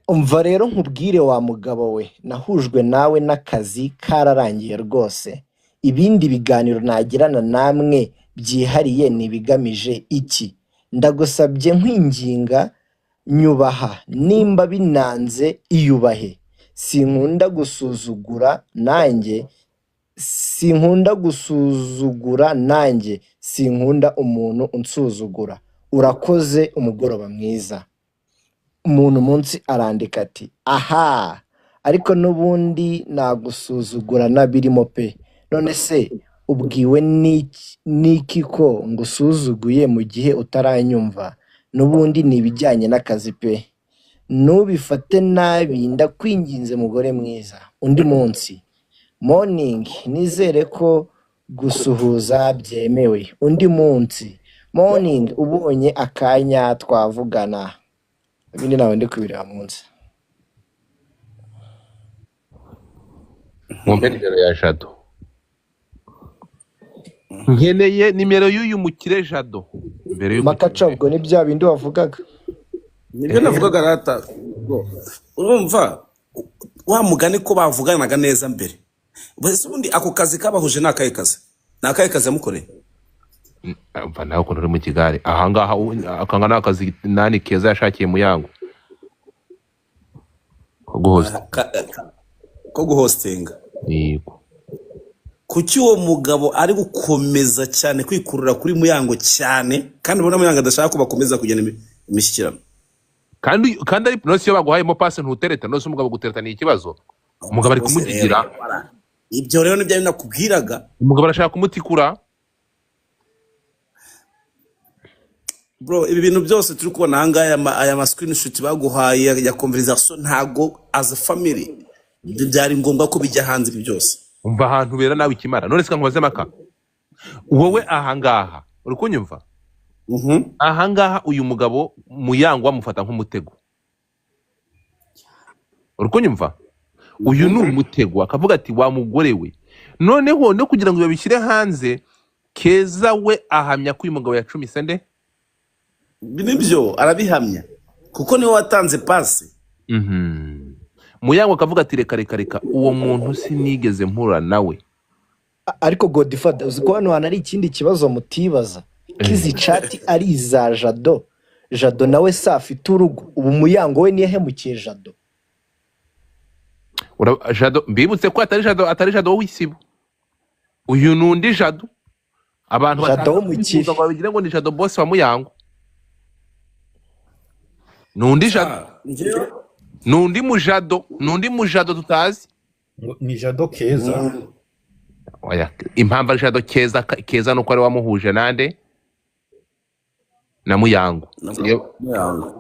Umva rero nkubwire wa mugabo we, nahujwe nawe n'akazi kararangiye rwose, ibindi biganiro nagirana namwe byihariye ni ibigamije iki? Ndagusabye nkwinginga nyubaha, nimba binanze iyubahe. Sinkunda gusuzugura nanjye, sinkunda umuntu unsuzugura. Urakoze, umugoroba mwiza. Umuntu munsi arandika ati aha, ariko n'ubundi nagusuzugura nabirimo pe. None se ubwiwe n'iki ko ngusuzuguye mu gihe utaranyumva? N'ubundi ni ibijyanye n'akazi pe. Nubifate nabi, ndakwinginze mugore mwiza. Undi munsi, morning, nizere ko gusuhuza byemewe. Undi munsi, morning, ubonye akanya twavugana. Ibindi nawe ndi kubireba munsi. Mumpe nimero ya Jado. Nkeneye nimero y'uyu mukire Jado. Mbere y'uko Makaca, ubwo ni bya bindi wavugaga. Nibyo navugaga rata. Urumva Wa mugani ko bavuganaga neza mbere. Ese ubundi ako kazi kabahuje ni akahe kazi? Ni akahe kazi yamukoreye? Umva nawe ukuntu uri mu kigare ahangaha, akanga ni akazi nani Keza yashakiye Muyango ko guhosta. Ko guhostinga. Yego. Kuki uwo mugabo ari gukomeza cyane kwikurura kuri Muyango cyane, kandi ubona Muyango adashaka ko bakomeza kugena imishyikirano? Kandi ari nose iyo baguhayemo pasi ntutereta, nose umugabo gutereta ni ikibazo, umugabo ari Rwose rero, kumugigira. Ibyo rero nibyo nakubwiraga. Umugabo arashaka kumutikura. Bro, ibi bintu byose turi kubona ahangaha, aya ma screenshot baguhaye ya conversation, ntago as a family byari ngombwa ko bijya hanze ibi byose. Umva ahantu bera nawe ikimara. None se nkubaze maka, wowe ahangaha uri kunyumva? Ahangaha uyu mugabo Muyango amufata nk'umutego, uri kunyumva? Uyu ni umutego, akavuga ati wa mugore we. Noneho no kugira ngo babishyire hanze, Keza we ahamya ko uyu mugabo yacumise nde? Nibyo, arabihamya kuko niwe watanze pasi. Muyango akavuga ati reka reka reka, uwo muntu sinigeze mpura nawe. Ariko Godfather, uzi ko hano hantu ari ikindi kibazo mutibaza, ko izi chat ari iza Jado. Jado nawe se afite urugo? Ubu Muyango we niyahemukiye Jado? Jado, mbibutse ko atari Jado, atari Jado w'isibo, uyu ni undi Jado abantu Jado bataza w'umukire. kubivuga ngo babigire ngo ni Jado boss wa Muyango. Ni undi Jado, ni undi mujado, ni undi mujado tutazi. Ni Jado Keza. Oya, impamvu ari Jado Keza, Keza nuko ari wamuhuje nande na Muyango.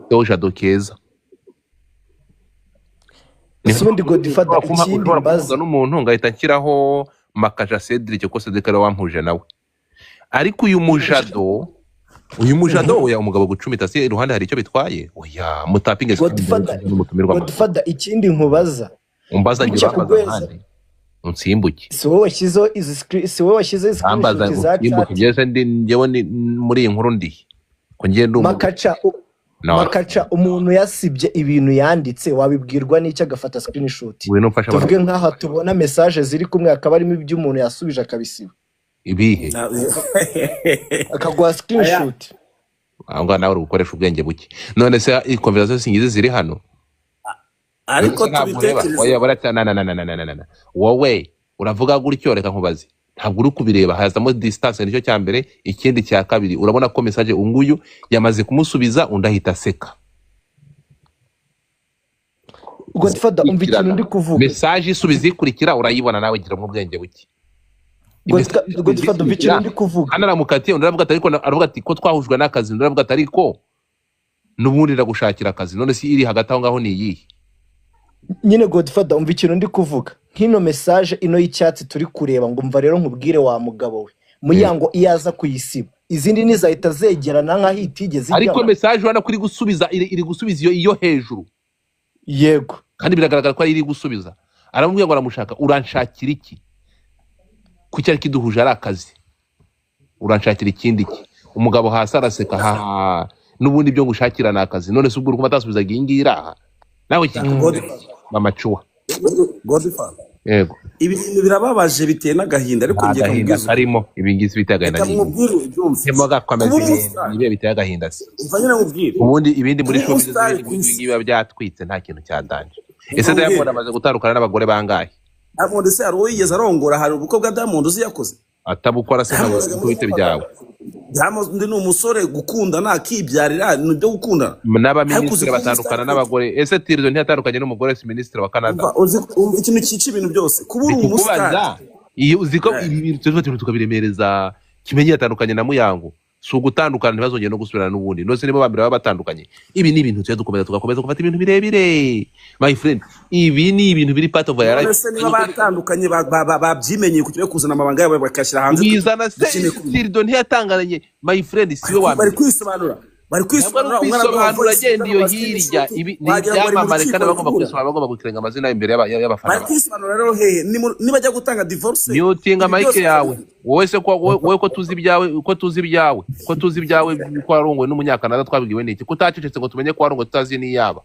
Yo Jado Keza. Ese ubundi Godfather, ikindi ushobora mbaza, kuvuga n'umuntu ngahita nshyiraho Makaja Cedric ko Cedric ari we wampuje nawe, ariko uyu mujado, uyu mujado, oya, umugabo gucumita si iruhande hari icyo bitwaye? Oya, mutapinge Godfather, n'umutumirwa. Godfather, ikindi nkubaza, umbaza ngira gutya urambaza kuguheza nkande unsimbuke. Si wowe washyizeho izi si wowe washyizeho izi Urambaza screenshot za unsimbuke chat? Njyewe se ndi njyewe ni muri iyi nkuru ndi ko ngiye ndi umugabo. Makaca No. Makaca, umuntu yasibye ibintu yanditse wabibwirwa n'icyo agafata screenshot? Ngwino umfashe abantu. Tuvuge nk'aha tubona message ziri kumwe, hakaba harimo ibyo umuntu yasubije akabisiba, Ibihe? akaguha screenshot. Aho ngaho nawe uri gukoresha ubwenge buke. None se iyi conversation singizi ziri hano? Ariko Ntabwo ureba. tubitekereze. Oya, barata na na na na na na na na. Wowe uravuga gutyo, reka nkubaze, ntabwo uri kubireba, hazamo distance, nicyo cya mbere. Ikindi cya kabiri, urabona ko message unguyu yamaze kumusubiza, undi ahita aseka. Godfather, umva ikintu ndi kuvuga. Message isubiza ikurikira urayibona nawe, gira mu bwenge buke. Godfather, umva ikintu ndi kuvuga. Hano aramukatiye, undi aravuga ati ariko, aravuga ati ko twahujwe n'akazi, undi aravuga ati ariko n'ubundi ndagushakira akazi. None si iri hagati aho ngaho ni iyihe? Nyine Godfather, umva ikintu ndi kuvuga. Nk'ino message ino y'icyatsi turi kureba, ngo umva rero nkubwire wa mugabo we, Muyango iyo aza kuyisiba, izindi ntizahita zegerana nk'aho itigeze Ariko ijyamo? Message urabona ko iri gusubiza, iri gusubiza iyo hejuru. Yego. Kandi biragaragara ko ari iri gusubiza. Aramubwira ngo aramushaka, uranshakira iki? Kuki ari kiduhuje ari akazi, uranshakira ikindi ki? Umugabo hasi araseka, haha, n'ubundi ibyo ngushakira ni akazi. None se ubwo uri kumva atasubizaga iyi ngiyi iri aha nawe iki? Mama cuwa. Godfather, Yego. Ibi bintu birababaje, biteye n'agahinda, ariko Nta ngiye gahinda kamubwiza. karimo, ibi ngibi biteye agahinda Reka ni mubwire ubyumve. Ndimo gakomeza. Kuba Ibintu umustar, nibihe biteye agahinda se? Umva nyine nkubwire. Ubundi ibindi muri Kuba showbiz umustar n'ibindi ku isi, ngibi biba byatwitse, nta kintu cyadanje. Ese Umva Diamond nkubwire. amaze gutandukana n'abagore bangahe? Diamond se hari uwo yigeze arongora? Hari ubukwe bwa Diamond uzi yakoze? Atabukora se Diamond ntabwo kubite byawe. Diamond ni umusore, gukundana akibyarira ni ibyo gukundana, ariko uzi N'abaminisitiri kuba umustar batandukana n'abagore. Ese Tirizo ntiyatandukanye n'umugore, si minisitiri wa Canada? Umva, uzi umva ikintu cyica ibintu byose, kuba uri Ndi umustar. kukubaza, iyo uzi ko ibi bintu tuba turi tukabiremereza. Kimenyi yatandukanye na Muyango, si ugutandukana ntibazongere no gusubirana n'ubundi, nose nibo bambere baba batandukanye. Ibi ni ibintu tujya dukomeza, tugakomeza gufata ibintu birebire. My friend, ibi ni ibintu biri part of our None life. se niba batandukanye babyimenyeye, kuki kuzana amabanga yabo bakayashyira hanze? Bizana se? Dukeneye kumenya. Tirido ntiyatanganye, my friend, si we wa Bari mbere. kwisobanura, bari Ntabwo ari kwisobanura, umwe araguha ukwisobanura, voice, agenda iyo undi akaguha hirya. screenshot, Ibi ni wagira ngo bari mu ibyamamare rukiko kandi bari bagomba kuburana. kwisobanura, bagomba gukirenga amazina imbere y'abafana Bari babo. kwisobanura rero hehe? Nibajya gutanga divorce, Mutinga ibi mike byose yawe wowe se, ko wowe ko tuzi ibyawe, ko tuzi ibyawe ko warongowe n'umunyakanada, twabibwiwe n'iki ko utacecetse ngo tumenye ko warongowe tutazi n'iyaba?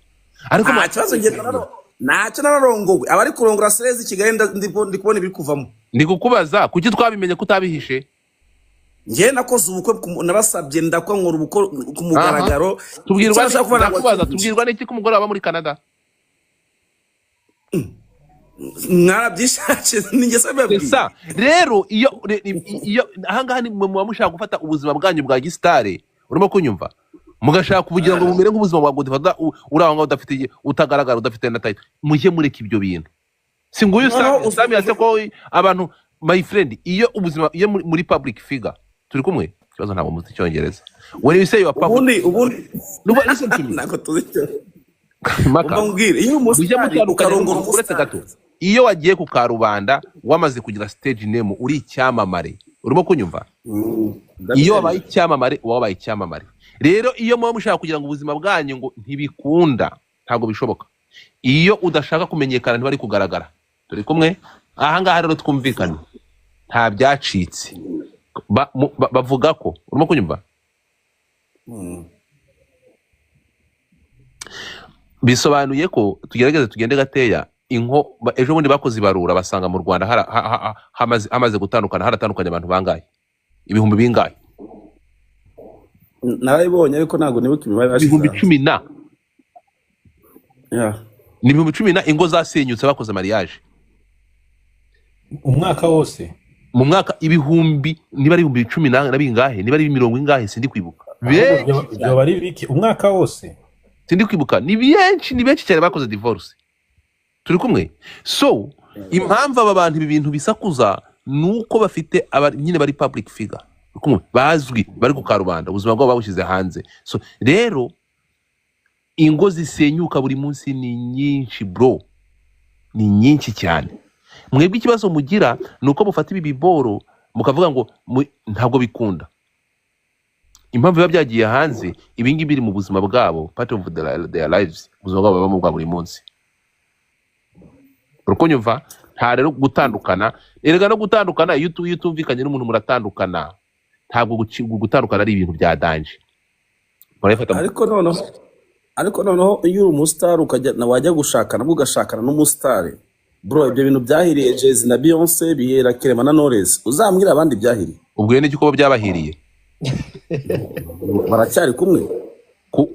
Ariko Nta kibazo, ngenda rero. Ntacyo nararongowe, abari kurongora serezi i Kigali ndi kubona ibiri kuvamo. Ndi kukubaza kuki twabimenye ko utabihishe. Njye nakoze ubukwe narasabye ndakwa nkora ubukwe ku mugaragaro. Tubwirwa Icyo nashaka kuvuga ntabwo ndakubaza, wacyumvise. Tubwirwa n'iki ko umugore waba muri Canada? Mwarabyishakiye, ni njye se mbabwiye? Esa rero iyo ahangaha ni mwe muba mushaka gufata ubuzima bwanyu bwa gisitare, urimo kunyumva, mugashaka kubugira ngo bumere nk'ubuzima bwa Godfather, uri aho ngaho udafite, utagaragara, udafite na title. Mujye mureka ibyo bintu. Si nguyu Noneho Sami Sami yase ko abantu, my friend, iyo ubuzima iyo muri public figure, turi kumwe, ikibazo ntabwo muzi icyongereza. When you say you are public, ubundi Nuba, listen to me. Ntabwo tuzi icyo Maka. Umva mbwire, iyo Mujye umusitari mutandukanya ukarongora n'umuntu uretse umusitari gato. Iyo wagiye ku karubanda wamaze kugira stage name, uri icyamamare, urimo kunyumva, iyo wabaye Ndabyemera. icyamamare, uba wabaye icyamamare. Rero iyo muba mushaka kugira ngo ubuzima bwanyu ngo ntibikunda, ntabwo bishoboka. Iyo udashaka kumenyekana ntibari kugaragara. Turi kumwe ahangaha rero, twumvikane, nta byacitse. Bavuga ko, urimo kunyumva, bisobanuye ko tugerageze tugende gateya. Inko ejo bundi bakoze ibarura basanga mu Rwanda hamaze gutandukana, haratandukanye abantu bangahe, ibihumbi bingahe? Narabibonye ariko ntabwo nibuka imibare bashize Ibihumbi hanze. 10 na Yeah. ni 10,000 ingo zasenyutse bakoze mariage. Umwaka wose? Mu mwaka ibihumbi, niba ari 10,000 na bingahe, niba ari mirongo ingahe, sindi kwibuka. Ahubwo Benshi byoba cyane. ari biki umwaka wose? Sindi kwibuka, ni benshi, ni benshi cyane bakoze divorce. Turi kumwe? So impamvu aba bantu ibi bintu bisakuza ni uko bafite nyine bari public figure. Turi kumwe? Bazwi, bari ku karubanda, ubuzima bwabo babushyize hanze. So rero ingo zisenyuka buri munsi ni nyinshi bro, ni nyinshi cyane. Mwebwe ikibazo mugira ni uko mufata ibi biboro mukavuga ngo ntabwo bikunda. Impamvu biba byagiye hanze, ibi ngibi biri mu buzima bwabo, part of their lives, ubuzima bwabo babamo bwa buri munsi. Urukunyumva? Nta rero gutandukana, erega no gutandukana iyo utumvikanye n'umuntu muratandukana. Ntabwo gutandukana ari ibintu bya danger. Murabifata Ariko noneho iyo uri umusitari ukajya na wajya gushakana nabwo ugashakana n'umusitari bro, ibyo bintu byahiriye Jay-Z na Beyonce, bihera Clement na Knowless, uzambwira abandi byahiriye. Ubwo rero n'iki kuba byabahiriye? Baracyari kumwe.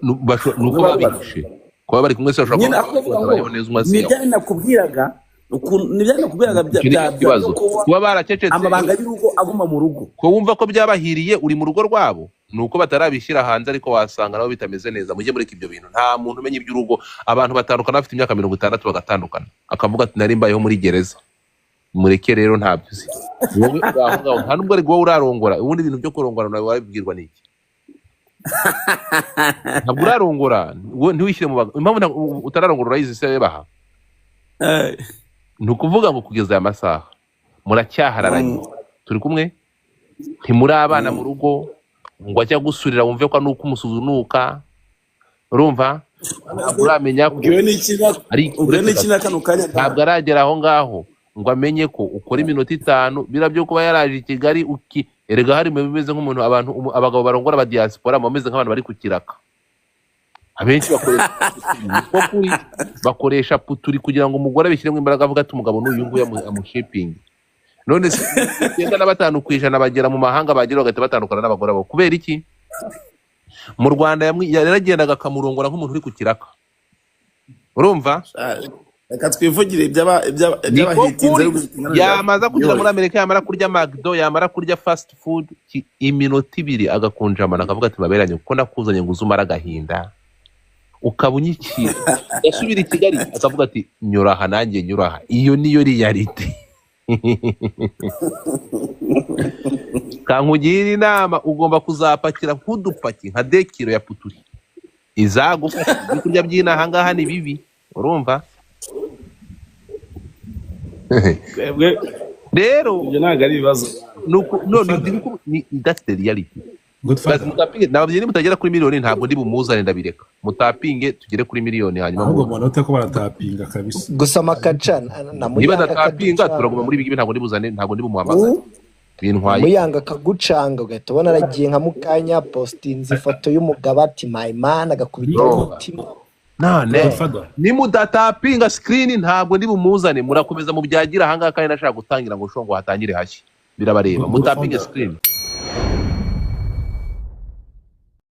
Ni uko Kumwe bari babihishe. Kuba bari kumwe se bashobora nyine kuba ako kuvuga ngo batabayeho neza umwe ni asigaye. ibyo nakubwiraga ukuntu, ni ibyo nakubwiraga Icyo ni bya ikibazo. byo kuba Kuba baracecetse, amabanga y'urugo aguma mu rugo. Ko wumva ko byabahiriye uri mu rugo rwabo, ni uko batarabishyira hanze, ariko wasanga nabo bitameze neza. Mujye mureka ibyo bintu, nta muntu umenya iby'urugo. Abantu batandukana bafite imyaka 60 bagatandukana, akavuga ati nari mbayeho muri gereza. Mureke rero, ntabyo uzi wowe uri aho ngaho, nta nubwo ari wowe urarongora. Ubundi ibintu byo kurongora nawe wabibwirwa n'iki? Ntabwo urarongora, wowe ntiwishyire mu bagabo. Impamvu utararongora urayizi se baha? Ni ukuvuga ngo kugeza aya masaha muracyahararanye. Turi kumwe? Ntimuri abana mu rugo ngo ajya gusurira wumve ko nuko umusuzunuka, urumva, ntabwo uramenya ko Ubwiwe n'iki ari ubwiwe uretse n'iki gato na kano kanya ntabwo aragera aho ngaho ngo amenye ko ukora iminota 5 biriya byo kuba yaraje i Kigali. Uki erega hari mu bimeze nk'umuntu, abantu abagabo barongora aba diaspora bameze nk'abantu bari ku kiraka. Abenshi bakoresha puturi, niko kuri, bakoresha puturi kugira ngo umugore abishyiremo imbaraga avuga ati umugabo n'uyu nguyu amushipingi. None se 95% bagera mu mahanga, bagera bagahita batandukana n'abagore babo kubera iki? Mu Rwanda yaragendaga akamurongora nk'umuntu uri ku kiraka, urumva? Reka twivugire Niko iby'abahitinze kuri. ari guhitinga Yamaza kugera muri byihorere. Amerika, yamara kurya McDo, yamara kurya fast food, iminota 2 agakunjamana, akavuga ati baberanye kuko nakuzanye ngo uze umare agahinda ukaba unyikira. Yasubira i Kigali akavuga ati nyura aha nanjye nyura aha. Iyo niyo reality. Kankugira inama, ugomba kuzapakira nk'udupaki nka dekiro ya puturi izagufasha. Ibyo kurya by'inaha ngaha ni bibi, urumva? Twebwe rero ibyo ntabwo ari ibibazo. Nuko none ni that's the reality. Godfather. Mutapinge nababyeyi, nimutagera kuri miliyoni ntabwo ndi bumuzane, ndabireka. Mutapinge tugere kuri miliyoni hanyuma Ahubwo muzane. mbona ute ko baratapinga kabisa. Gusa makaca na Niba Muyanga adatapinga akaducanga. Turaguma muri ibi ngibi, ntabwo ndi buzane, ntabwo ndi bumuhamagare, bintwaye. Muyanga akagucanga ugahita ubona aragiye nka mukanya postinze ifoto y'umugabo ati my man, agakubitaho Urumva? umutima. None Godfather. nimudatapinga screen ntabwo ndi bumuzane, murakomeza mubyagira ahangaha, kandi nashaka gutangira ngo ngo hatangire hashya, birabareba. Mutapinge Godfather. screen.